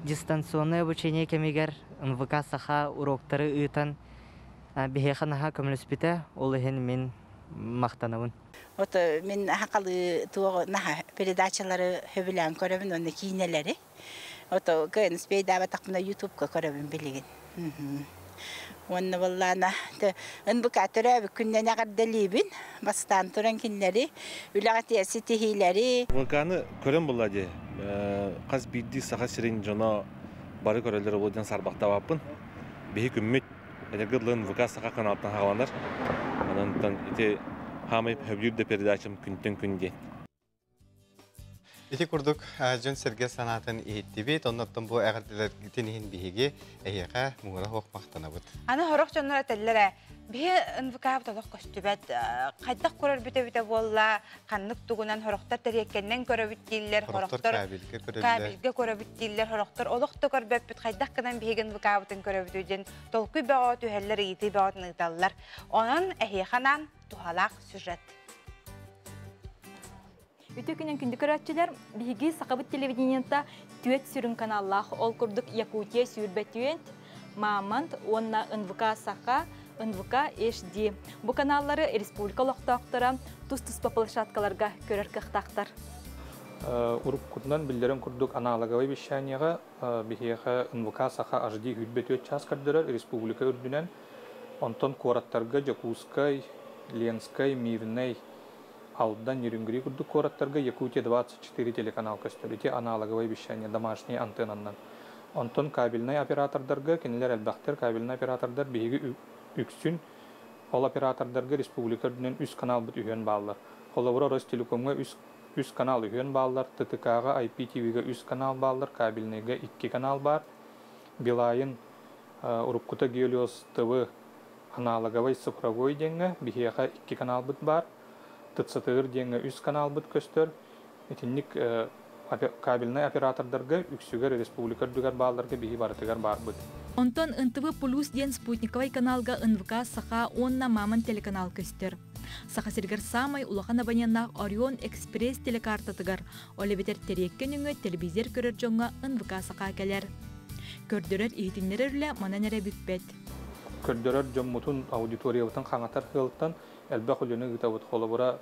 Speaker 11: дистанционное обучение кэмигэр НВК Саха уроктары ыытан биһиэхэ наһаа көмөлөспүтэ, ол иһин мин махтанабын.
Speaker 24: Вот мин хакалы туох наһаа передачалары сөбүлээн көрөбүн уонна киинэлэри. Вот кыайан успейдаабатахпына Ютубка көрөбүн билигин. Уонна буоллаана НБК төрөөбүт күннэн эҕэрдэлиибин. Бастаан туран кинилэри үлэҕэ ситиһиилэри.
Speaker 25: ВК-ны көрөн буолла дии. Хас биирдии Саха сирин дьоно бары көрөллөр буолуо диэн саарбахтаабаппын. Биһи күммүт эдэргэ дылы НВК Саха каналтан хааланар. Онон ити хаамай сөбүлүүр да передачам күнтэн күн диэн.
Speaker 2: Ити курдук дьон-сэргэ санаатын иһиттибит, оннуттан бу эҕэрдэлэргитин иһин биһиги эһиэхэ муҥура суох махтанабыт.
Speaker 1: Аны сорох дьоннор этэллэр биһи НВК олох көстүбэт, хайдах көрөр бүтэ буолла, ханнык тугунан сорохтор тэриэккэннэн көрөбүт дииллэр,
Speaker 2: Сорохтор кабельгэ көрөллөр.
Speaker 1: Кабельгэ көрөбүт дииллэр, сорохтор олох да көрбөппүт, хайдах гынан биһиги НВК-бытын көрөбүт диэн толкуй бөҕө түһэллэр, ыйытыы бөҕөтүн ыыталлар. Онон эһиэхэ туһалаах сюжет.
Speaker 12: Үтө күнүн күндү көрөөччүлэр, биһиги Сахабыт телевидениета түөрт сүрүн каналлаах, ол курдук Якутия сүүрбэ түөрт, Мамонт уонна НВК Саха, НВК HD. Бу каналлары республика олохтоохторо тус-туспа площадкаларга көрөр кыахтаахтар.
Speaker 13: Уруккутунан биллэрин курдук аналоговый вещанияҕа биһиэхэ НВК Саха HD 24 час көрдөрөр республика үрдүнэн, онтон куораттарга Дьокуускай, Ленскэй, Мирнэй, Алдан, Нерюнгри курдук куораттарга Якутия 24 телеканал көстөр. Ити аналоговое вещание домашний антеннанан. Онтон кабельнай оператордарга кинилэр элбэхтэр, кабельнай оператордар биһиги үксүн ол оператордарга республика үрдүнэн үс канал бут үһүөн бааллар. Холобура Ростелекомҥа үс канал үһүөн бааллар, ТТК-га, IPTV-га үс канал бааллар, кабельныйга икки канал бар. Билайн уруккута Гелиос ТВ аналоговый цифровой диэҥҥэ биһиэхэ икки канал бут бар. ТЦТР диэҥҥэ үс канал бут көстөр. Итинник кабельнай оператордарга үксүгэр республика үрдүгэр баалларга биһи барытыгар баарбыт.
Speaker 12: Онтон НТВ Плюс диэн спутниковай каналга НВК Саха уонна Мамонт телеканал көстөр. Саха сиригэр саамай улахан абоненнаах Орион Экспресс телекартатыгар, ол эбэтэр тэриэккэ нөҥүө телевизор көрөр дьоҥҥо НВК Саха кэлэр. Көрдөрөр иһитиннэрэр үлэ манан эрэ бүппэт.
Speaker 13: Көрдөрөр дьоммутун аудиториябытын хаҥатар сыалтан элбэх үлэни ыытабыт. Холобура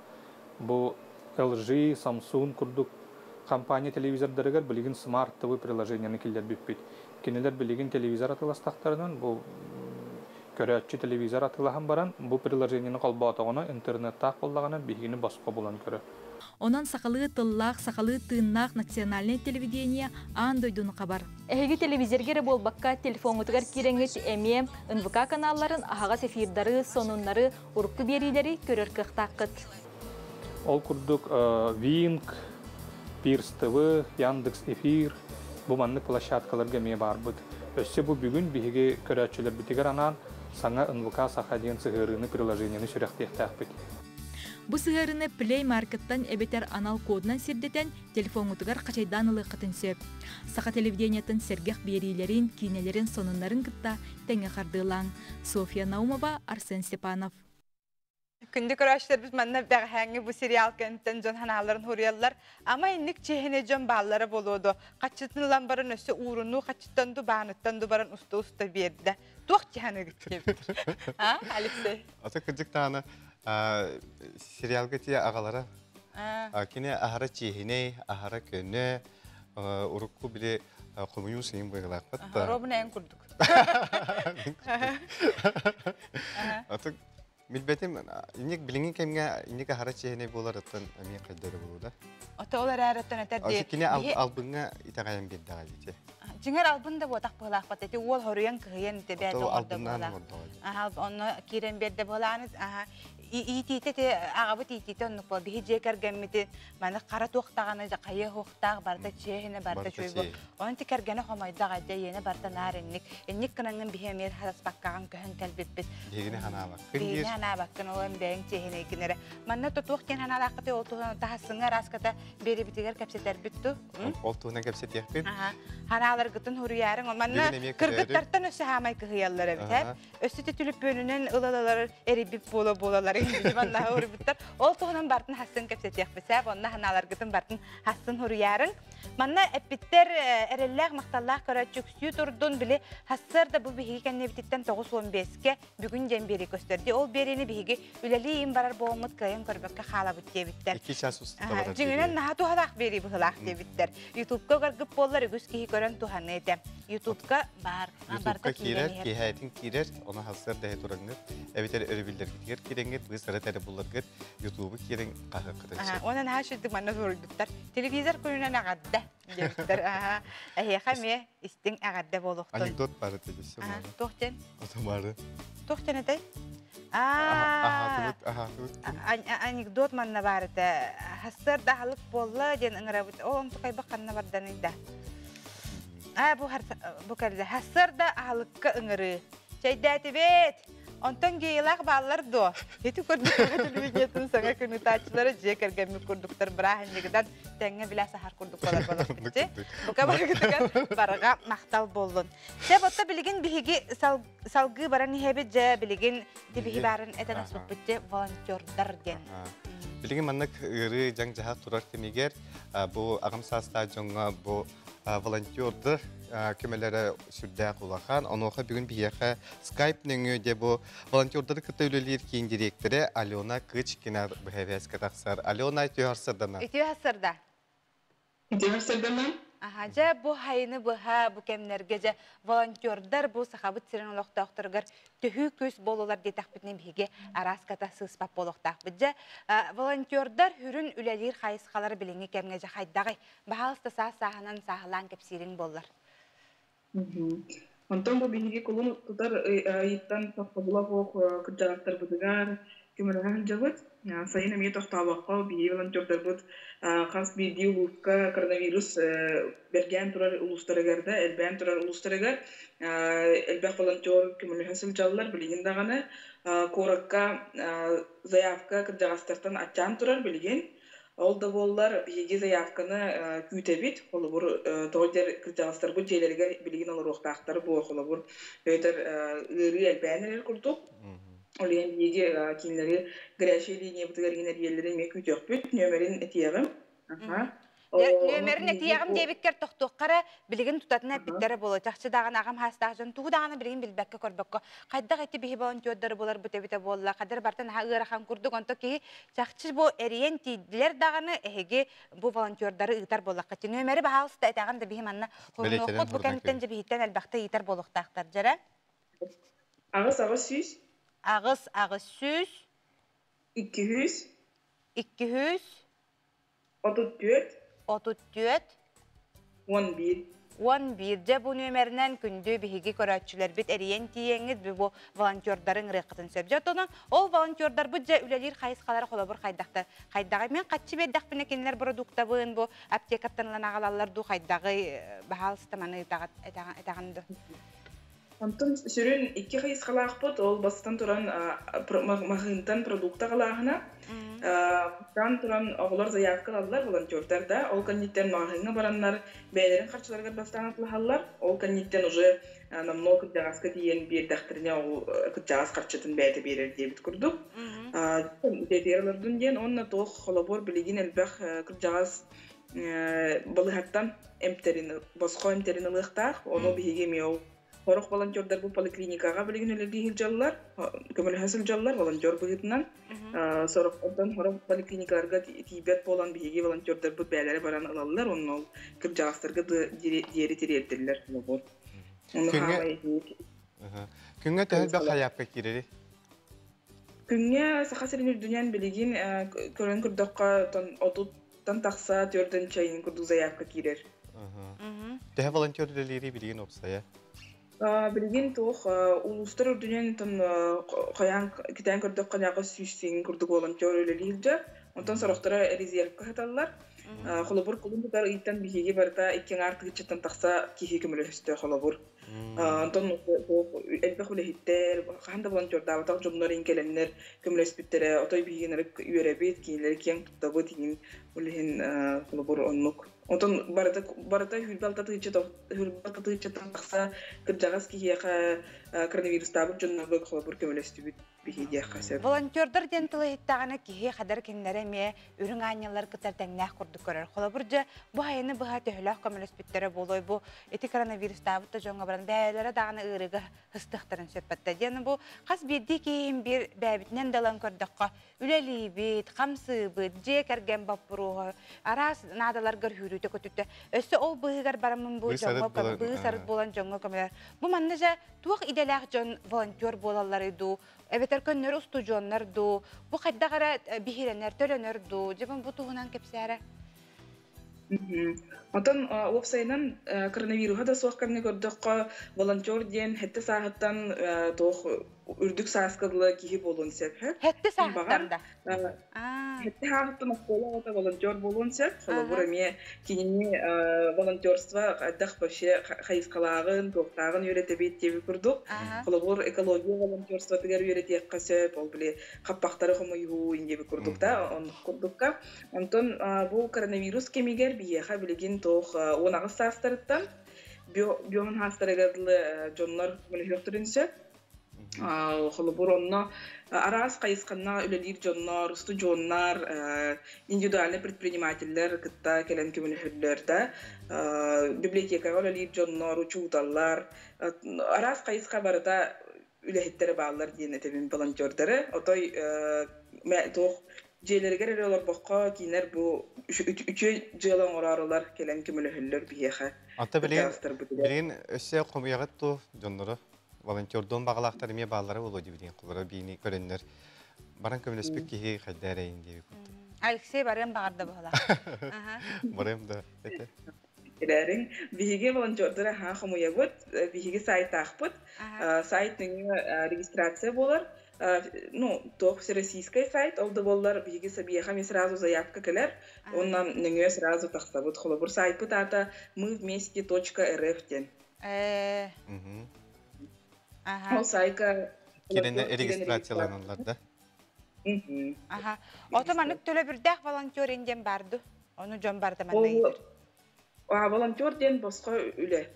Speaker 13: бу LG, Samsung курдук компания телевизордарыгар билигин Smart TV приложениены киллэрбиппит. Кинилэр билигин телевизор атыыластахтарынан бу көрөөччү телевизор атыылаһан баран бу приложениены холботоҕуна интернеттаах буоллаҕына биһигини босхо булан көрөр.
Speaker 12: Онон сахалыы тыллаах, сахалыы тыыннаах национальнай телевидение аан дойдуну хабар. Эһиги телевизорга эрэ буолбакка телефоҥҥутугар киирэҥҥит эмиэ НВК каналларын аһаҕас эфирдары, сонуннары, урукку биэриилэри көрөр кыахтааххыт.
Speaker 13: Ол курдук Wink, Пирс ТВ, Яндекс Эфир бу маннык площадкаларга эмиэ баарбыт. Өссө бу бүгүн биһиги көрөөччүлэрбитигэр анаан саҥа НВК Саха диэн сыһыарыыны приложениены сүрэхтиэхтээхпит.
Speaker 12: Бу сыһыарыны Play Market-тан эбэтэр анал кодунан сирдэтэн телефоҥҥутугар хачайдаан ылыаххытын сөп. Саха телевидениетын сэргэх биэриилэрин, киинэлэрин, сонуннарын кытта тэҥҥэ хардыылааҥ. Софья Наумова, Арсен Степанов.
Speaker 1: Күндү көрөөччүлэрбит манна бэҕэһээҥҥи бу сериал кэнниттэн дьон санааларын хуруйаллар. Ама инник чиэһинэй дьон бааллара буолуо дуо? Хаччытын ылан баран өссө уурунуу хаччыттан ду бааныттан ду баран уста-уста биэрдэ. Туох чиһаныгыт диэбит. А, Алексей?
Speaker 2: Ата кырдьык даҕаны сериалга тиийэ аҕалара кини аһара чиэһинэй, аһара көнө, урукку били хомуйуу сыйын быһыылаахпыт.
Speaker 1: Робина эн курдук.
Speaker 2: Аты Билбэтим, инник билиҥҥи кэмҥэ инник аһара чиэһинэй буоларыттан эмиэ хайда эрэ буолуу да.
Speaker 1: Ото ол эрээрэттэн этэр дии.
Speaker 2: Кини албыҥҥа итэҕэйэн биэрдэҕэ дии.
Speaker 1: Дьиҥэр албын да буотах быһылаахпат ити уол хоруйан кыһыйан ити бэйэтэ оҥордо быһылаах. Аха онно киирэн биэрдэ быһылааны аха иитиитэ ти аҕабыт иитиитэ оннук буол биһи дьиэ кэргэммити маны хара туох даҕаны хайа уохтаах барыта чиэһинэ барыта чуй бу Онон ти кэргэнэ хомойдох эдэ иэнэ барда наар инник. Инник гынаңҥын биһи эмиэ хараспаккаҕын көһөн кэлбиппит.
Speaker 2: Биһигини ханаабаккын
Speaker 1: диир. Биһигини ханаабаккын ол бэйэҥ чиэһинэйгин эрэ. Манна тутуох диэн ханаалааххыты ол туһунан таһассыҥҥа арааската биэрибитигэр кэпсэтэрбит ту.
Speaker 2: Ол туһунан кэпсэтиэхпит.
Speaker 1: Ханааларгытын хуруйаарыҥ. Манна кыргыттартан өссө хаамай кыһыйаллар эбит. Өссө те түлүпүөнүнэн ылалалар эрийбит буола буолалар манна уруйбуттар. Ол туһунан бартын хассын кэпсэтиэхпит. Сээп онно ханааларгытын бартын хассын хуруйаарыҥ. Манна эппиттэр эрэллээх махталлаах көрөөччү үксүү турдун били хассыарда бу биһиги кэннибититтэн 95-кэ бүгүн диэн биэрии көстөр. Ол биэриини биһиги үлэлии им барар буолмут кыайан көрбөккө хаалабыт диэбиттэр.
Speaker 2: Икки час устата барар.
Speaker 1: Дьиҥинэн наһаа туһалаах биэрии быһылаах диэбиттэр. Ютубка көргүп буоллар үгүс киһи көрөн туһаныы этэ. Ютубка баар.
Speaker 2: Ютубка киирэр, киэһээтин киирэр, ону хассыарда иһэ тураҥҥыт, эбэтэр өрөбүллэргитигэр киирэҥҥит, быыс арыт эрэ булларгыт, Ютубу киирэн хаһыаккытын сөп.
Speaker 1: Онон наһаа үчүгдүк манна суруйбуттар. Телевизор күнүнэн эҕэрдэ диэбиттэр. Эһиэхэ эмиэ истиҥ эҕэрдэ буолуохтун.
Speaker 2: Анекдот баар этэ десем.
Speaker 1: Туох диэн?
Speaker 2: Ото баары.
Speaker 1: Туох диэн этэй?
Speaker 2: Аһаатыбыт, аһаатыбыт.
Speaker 1: Анекдот манна баар этэ. Хассыарда аһылык буолла диэн ыҥырабыт. Ол онтукайбах ханна барданый да? Аа, бу бу кэллэ. Хассыарда аһылыкка ыҥырыы. Чэйдээтибит. Онтон гейлаах бааллар дуо? Ити курдук телевидениетын саҥа күн ытааччылара дьиэ кэргэммит курдуктар бырааһынньыгынан тэҥҥэ билэ саһар курдук болар болар Бука барыгытыгар барыга махтал буоллун. Дьэ, ботта билигин биһиги салгыы баран иһэбит дьэ билигин тибиһи баарын этэн аспыппыт дьэ волонтердар диэн.
Speaker 2: Билигин маннык ыарыы дьаҥ-дьаһах турар кэмигэр бу аҕам саастаах дьоҥҥо бу волонтердар көмөлөрө сүрдээх улахан. Онуоха бүгүн биһиэхэ Skype нөҥүө де бу волонтердары кытта үлэлиир киин дириэктэрэ Алена Кычкина быһа тахсар. Алена, үтүө харсардана.
Speaker 1: Үтүө харсарда.
Speaker 14: Үтүө харсардана.
Speaker 1: Аха, дьэ бу хайыны быһа бу кэмнэргэ дьэ волонтердар бу Сахабыт сирин олохтоохторугар төһүү күүс буолулар диэтэхпитинэ биһиги арааската сыыспат буолуохтаахпыт. Дьэ волонтердар хүрүн үлэлиир хайысхалара билиҥҥи кэмҥэ дьэ хайдаҕый? Баһаалыста саас сааһынан сааһылаан кэпсиириҥ буоллар.
Speaker 14: Онтон бу биһиги кулун тутар ыйыттан тохтобула суох кырдьаҕастарбытыгар көмөлөһө сылдьабыт. Сайын эмиэ тохтообокко биһиги волонтердарбыт хас биирдии улууска коронавирус бэргээн турар улуустарыгар да, элбээн турар улуустарыгар элбэх волонтер көмөлөһө сылдьаллар билигин даҕаны. Куоракка заявка кырдьаҕастартан аччаан турар билигин. Ол да буоллар, биһиги заявканы күүтэбит. Холобур, тоҕо диэр кырдьаҕастарбыт дьиэлэригэр билигин олоруохтаахтар буо, холобур, өтөр ыарыы элбээн эрэр курдук. Ол иһин биһиги кинилэри горячай линиябытыгар иҥэрийэллэрин эмиэ күүтүөхпүт, нүөмэрин этиэҕим. Аха.
Speaker 1: Нүөмэрин этиэҕим диэбиккэр тохтуохха эрэ, билигин тутатына эппиттэрэ буолуо. Чахчы даҕаны аҕам хаастаах дьон тугу даҕаны билигин билбэккэ көрбөккө хайдах ити биһи волонтердары буларбыт эбитэ буолла, хадыр барыта наһаа ыарахан курдук. Онто киһи чахчы бу эрийэн тиийдилэр даҕаны эһиги бу волонтердары ыытар буоллаххыт. Нүөмэри баһаалыста этэҕин да биһи манна хонуоххут бу кэнниттэн дьэ биһиттэн элбэхтэ ыытар буолуохтаахтар дьэрэ.
Speaker 14: 8 800
Speaker 1: 8 800
Speaker 14: 200
Speaker 1: 200
Speaker 14: 34
Speaker 1: 34
Speaker 14: 11
Speaker 1: 11 дьэ бу нүөмэринэн күндү биһиги көрөөччүлэрбит эрийэн тиийэҥҥит бу волонтердары ыҥырыаххытын сөп. Дьэ оттон ол волонтердарбыт дьэ үлэлиир хайысхалара холобур хайдахта хайдаҕый мен хаччы биэрдэхпинэ кинилэр продуктабын бу аптекаттан ылан аҕалаллар дуу хайдаҕый баһаалыста маны этэҕин ду.
Speaker 14: Онтон сүрүн икки хайысхалаахпыт, ол бастан туран маҕаһыынтан продукта аҕалааһына. Бастаан туран оҕолор заявка ылаллар, волонтердар да. Ол кэнниттэн маҕаһыыҥҥа бараннар бэйэлэрин харчыларыгар бастаан атылаһаллар. Ол кэнниттэн уже номнуо кырдьаҕаска тиийэн биэрдэхтэринэ, ол кырдьаҕас харчытын бэйэтэ биэрэр диэбит курдук. Дьиэтигэр олордун диэн уонна туох холобур билигин элбэх кырдьаҕас балыыһаттан эмтэрин, босхо эмтэрин ылыахтаах. Ону биһиги эмиэ ол Сорох волонтердар бу поликлиникаҕа билигин үлэлии сылдьаллар, көмөлөһө сылдьаллар волонтер быһыытынан. Сорох онтон сорох поликлиникаларга тиийбэт буолан биһиги волонтердарбыт бэйэлэрэ баран ылаллар, онно ол кырдьаҕастарга диэри тириэрдиллэр холобур. Ону хаамай
Speaker 2: Күҥҥэ төһө элбэх хайаапка киирэри?
Speaker 14: Күҥҥэ Саха сирин үрдүнэн билигин көрөн көрдөххө, отуттан тахса төрдөн чайын курдук заявка киирэр.
Speaker 2: Төһө волонтер үлэлиири билигин уопсайа?
Speaker 14: Билигин туох улуустар үрдүнэн хайаан китээн көрдөххө ньаҕы сүүс курдук волонтер үлэлиир дьэ. Онтон сорохторо резервка сыталлар. Холобур, кулун тутар ыйтан биһиги барыта икки аҥаар тыһыынчаттан тахса киһи көмөлөһүстэ холобур. Онтон элбэх үлэһиттэр, хаһан да волонтердаабатах дьоннор кэлэннэр көмөлөспүттэрэ, отой биһиги нарык үөрэбит, кинилэри киэҥ туттабыт, иҥин ол иһин холобур оннук. Онтон барыта барыта 26 тыһыынчаттан тахса кырдьаҕас киһиэхэ коронавирустаабыт дьоннорго холобур көмөлөстүбүт биһи диэххэ сөп.
Speaker 1: Волонтердар диэн тылы иһиттэҕинэ киһи хадар кинилэри эмиэ үрүҥ аанньаллар кытар тэҥнээх курдук көрөр. Холобур дьэ бу айаны быһа төһөлөөх көмөлөспүттэрэ буолуой бу ити коронавирустаабыт да дьоҥҥо баран бэйэлэрэ даҕаны ыарыыга һыстыахтарын сөппөттө. Диэн бу хас биирдии киһим биир бэйэбитинэн далан көрдөххө үлэлиибит, хамсыыбыт, дьиэ кэргэн боппуруоһу араас наадаларгар хүүрүүтэ көтүттэ. Өссө ол быыһыгар бараммын бу дьоҥҥо быыс-арыт буолан дьоҥҥо көмөлөр. Бу манна дьэ туох идэлээх дьон волонтер буолалларый дуу, эбэтэр көннөрү устудьуоннар дуу, бу хайдах эрэ биһирэнэр, төлөнөр дуу, дьэ бу туһунан кэпсээрэ.
Speaker 14: Онтон уопсайынан коронавируһа да суох кэмҥэ көрдөххө, волонтер диэн сэттэ сааһыттан туох үрдүк сааска дылы киһи буолуон сөп.
Speaker 1: Сэттэ сааһыттан да?
Speaker 14: Сэттэ сааһыттан оскуола оҕото волонтер буолуон сөп. Холобур, эмиэ кинини волонтерство хайдах вообще хайысхалааҕын, туохтааҕын үөрэтэбит диэбит курдук. Холобур, экология волонтерствотыгар үөрэтиэххэ сөп, ол били хаппахтары хомуйуу диэбит курдук да, оннук курдукка. Онтон бу коронавирус кэмигэр биһиэхэ билигин туох 18 саастарыттан бион хаастарыгар дылы дьоннор көмөлөһүөхтэрин сөп. Холобур, онно араас хайысханна үлэлиир дьоннор, устудьуоннар, индивидуальный предпринимателлэр кытта кэлэн көмөлөһөллөр да, библиотекаҕа үлэлиир дьоннор, учууталлар, араас хайысха барыта үлэһиттэрэ бааллар диэн этэбин волонтердары. Отой туох дьиэлэригэр эрэ олорбоххо кинилэр бу үчүгэй дьыала оҥороорулар кэлэн көмөлөһөллөр биһиэхэ.
Speaker 2: Ата билигин өссө хомуйаҕыт ту дьоннору волонтердуон баҕалаахтар эмиэ бааллара буолуо дии холоро биини көрөннөр баран көмөлөспүт киһи хайда эрэйин диэби курдук.
Speaker 1: Алексей барыан баҕарда буола.
Speaker 2: Барыам да этэ.
Speaker 14: Кэлээриҥ. Биһиги волонтердары аһаа хомуйабыт, биһиги сайтаахпыт. Сайт нөҥүө регистрация буолар. Ну, туох всероссийский сайт, ол да буоллар биһиги сабиэха ми сразу заявка кэлэр, онно нөҥүө сразу тахсабыт. Холобур, сайтпыт аата мы вместе .рф диэн. Ол сайка
Speaker 2: Кирene регистрацияланаллар да.
Speaker 1: Аха. Ото маннык төлөбүрдээх волонтер диэн барды. Ону дьон барда манна ыйытар.
Speaker 14: Волонтер диэн босхо үлэ.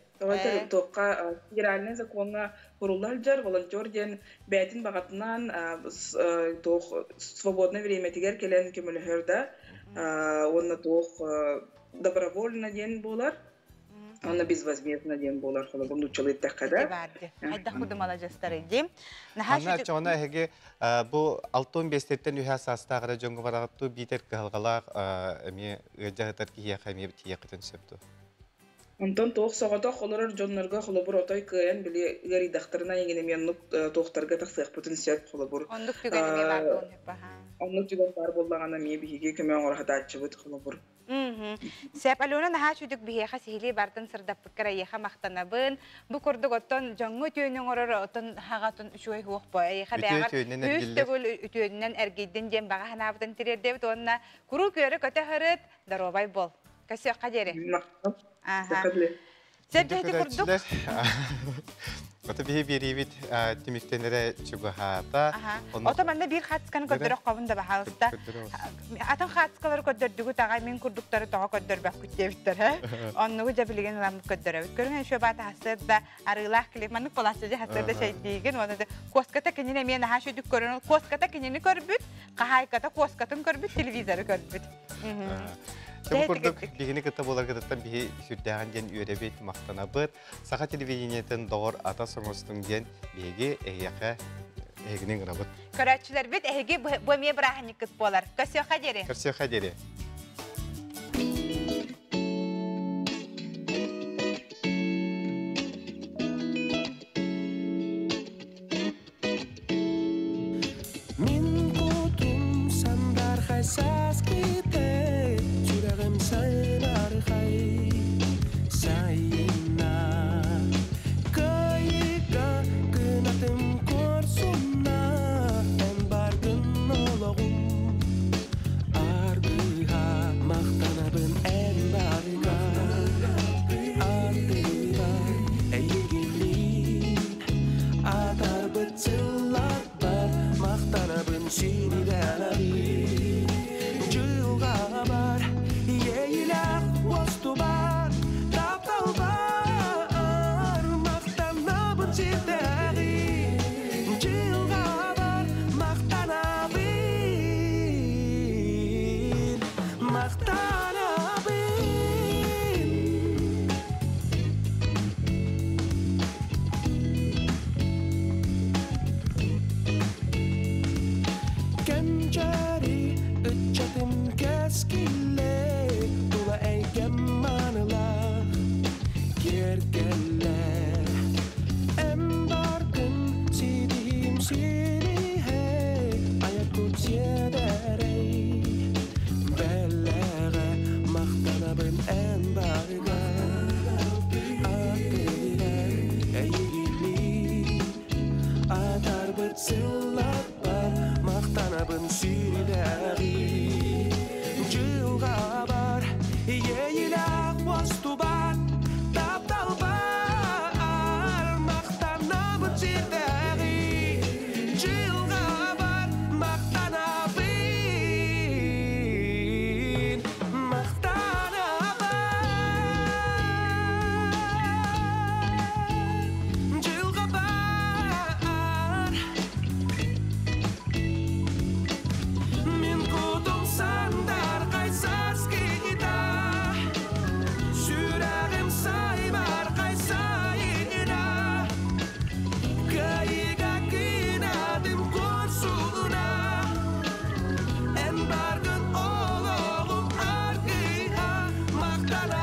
Speaker 14: Туохха федеральный законҥа курулла сылдьар волонтер диэн бэйэтин баҕатынан туох свободное времятигэр кэлэн көмөлөһөр да, уонна туох добровольно диэн буолар. Онно безвозмездно диэн буолар, холобур, нууччалыы эттэххэ да.
Speaker 1: Хайдах курдук маладьыастары дии.
Speaker 2: Анна чоҕуна эһиги бу 65-тен үһэ саастаах эрэ дьоҥҥо бараҕыттуу биитэр кыһалҕалаах эмиэ ыалдьаһытар киһиэхэ эмиэ тиийэххитин сөп дуо?
Speaker 14: Онтон туох соҕотох олорор дьоннорго холобур отой кыайан били ыарыйдахтарына иҥин эмиэ оннук туохтарга тахсыахпытын сөп холобур.
Speaker 1: Оннук түгэн эмиэ баар буолуон сөп.
Speaker 14: Оннук түгэн баар буоллаҕына эмиэ биһиги көмө оҥоро сатааччыбыт холобур.
Speaker 1: Сеп Алена наһаа чүдүк биһиэхэ сиһилии бартын сырдаппыккар эйиэхэ махтанабын. Бу курдук оттон дьоҥҥо үтүөнү оҥорор оттон хаҕатын үчүгэй хуох бо. Эйиэхэ бэҕэр үс төгүл үтүөнүнэн эргийдин диэн баҕа санаабытын тириэрдэбит уонна куруук үөрэ көтө һырыт, доруобай бол. Көсүөххэ диэри. Аха. Сеп курдук.
Speaker 2: Ота биһи биэриибит түмүктэнэрэ чугаһаата.
Speaker 1: Ото манна биир хаацканы көрдөрөх хобун да баһаалыста. Атын хаацкалары көрдөрдүгүт аҕай мин курдуктары тоҕо көрдөрбөккүт диэбиттэр. Оннугу дьэ билигин ыламмыт көрдөрөбүт. Көрүҥ еще баата хасыарда арыылаах клип маннык поласты дьэ хасыарда чэйдиигин уонна куоската кинини эмиэ наһаа шүдүк көрөн куоската кинини көрбүт, хаһаайката куоскатын көрбүт, телевизоры көрбүт.
Speaker 2: Бу курдук биһини кытта буоларгытыттан биһи сүрдээҕин диэн үөрэбит, махтанабыт. Саха телевидениетын доҕор ата соҥостуҥ диэн биһиги эһиэхэ эһигини ыҥырабыт.
Speaker 1: Көрөөччүлэрбит эһиги бу эмиэ бырааһынньыккыт буолар. Көрсүөххэ диэри.
Speaker 2: Көрсүөххэ диэри.
Speaker 15: Мин кутум сандархай саските, сүрәгем сайнархай сайына. Кайыка кынатым корсуна, эн баргын ологум аргыха мактанабын эн барга. Ардыгар эйигин атарбыт сыллар бар, мактанабын сиридәләбин. Жылга бар, иэйлэх остубар, таптал бар, мактанабын сирдәги. Жылга бар, мактанабын, мактанабын. Кэнчэри ыччатым кэскилле, тула эйгэм маанылаах киэргэллэр. Эн баргын сидиим сириһэ, айаккут сиэдэрэй бэлэҕэ, махтанабын эн барга. Аттыгар эйигин атарбыт сыллар бар, мактанабын сиридәги. Жылга бар, иэйлэх остубар, таптал бар, мактанабын сирдәги. Жылга бар, мактанабын, мактанабын. Жылга бар, мин кутум сандархай саскита, сүрәгем сайбархай сайына. Кайыга кынатым корсуна, эн баргын ологум аргыха, мактанабын.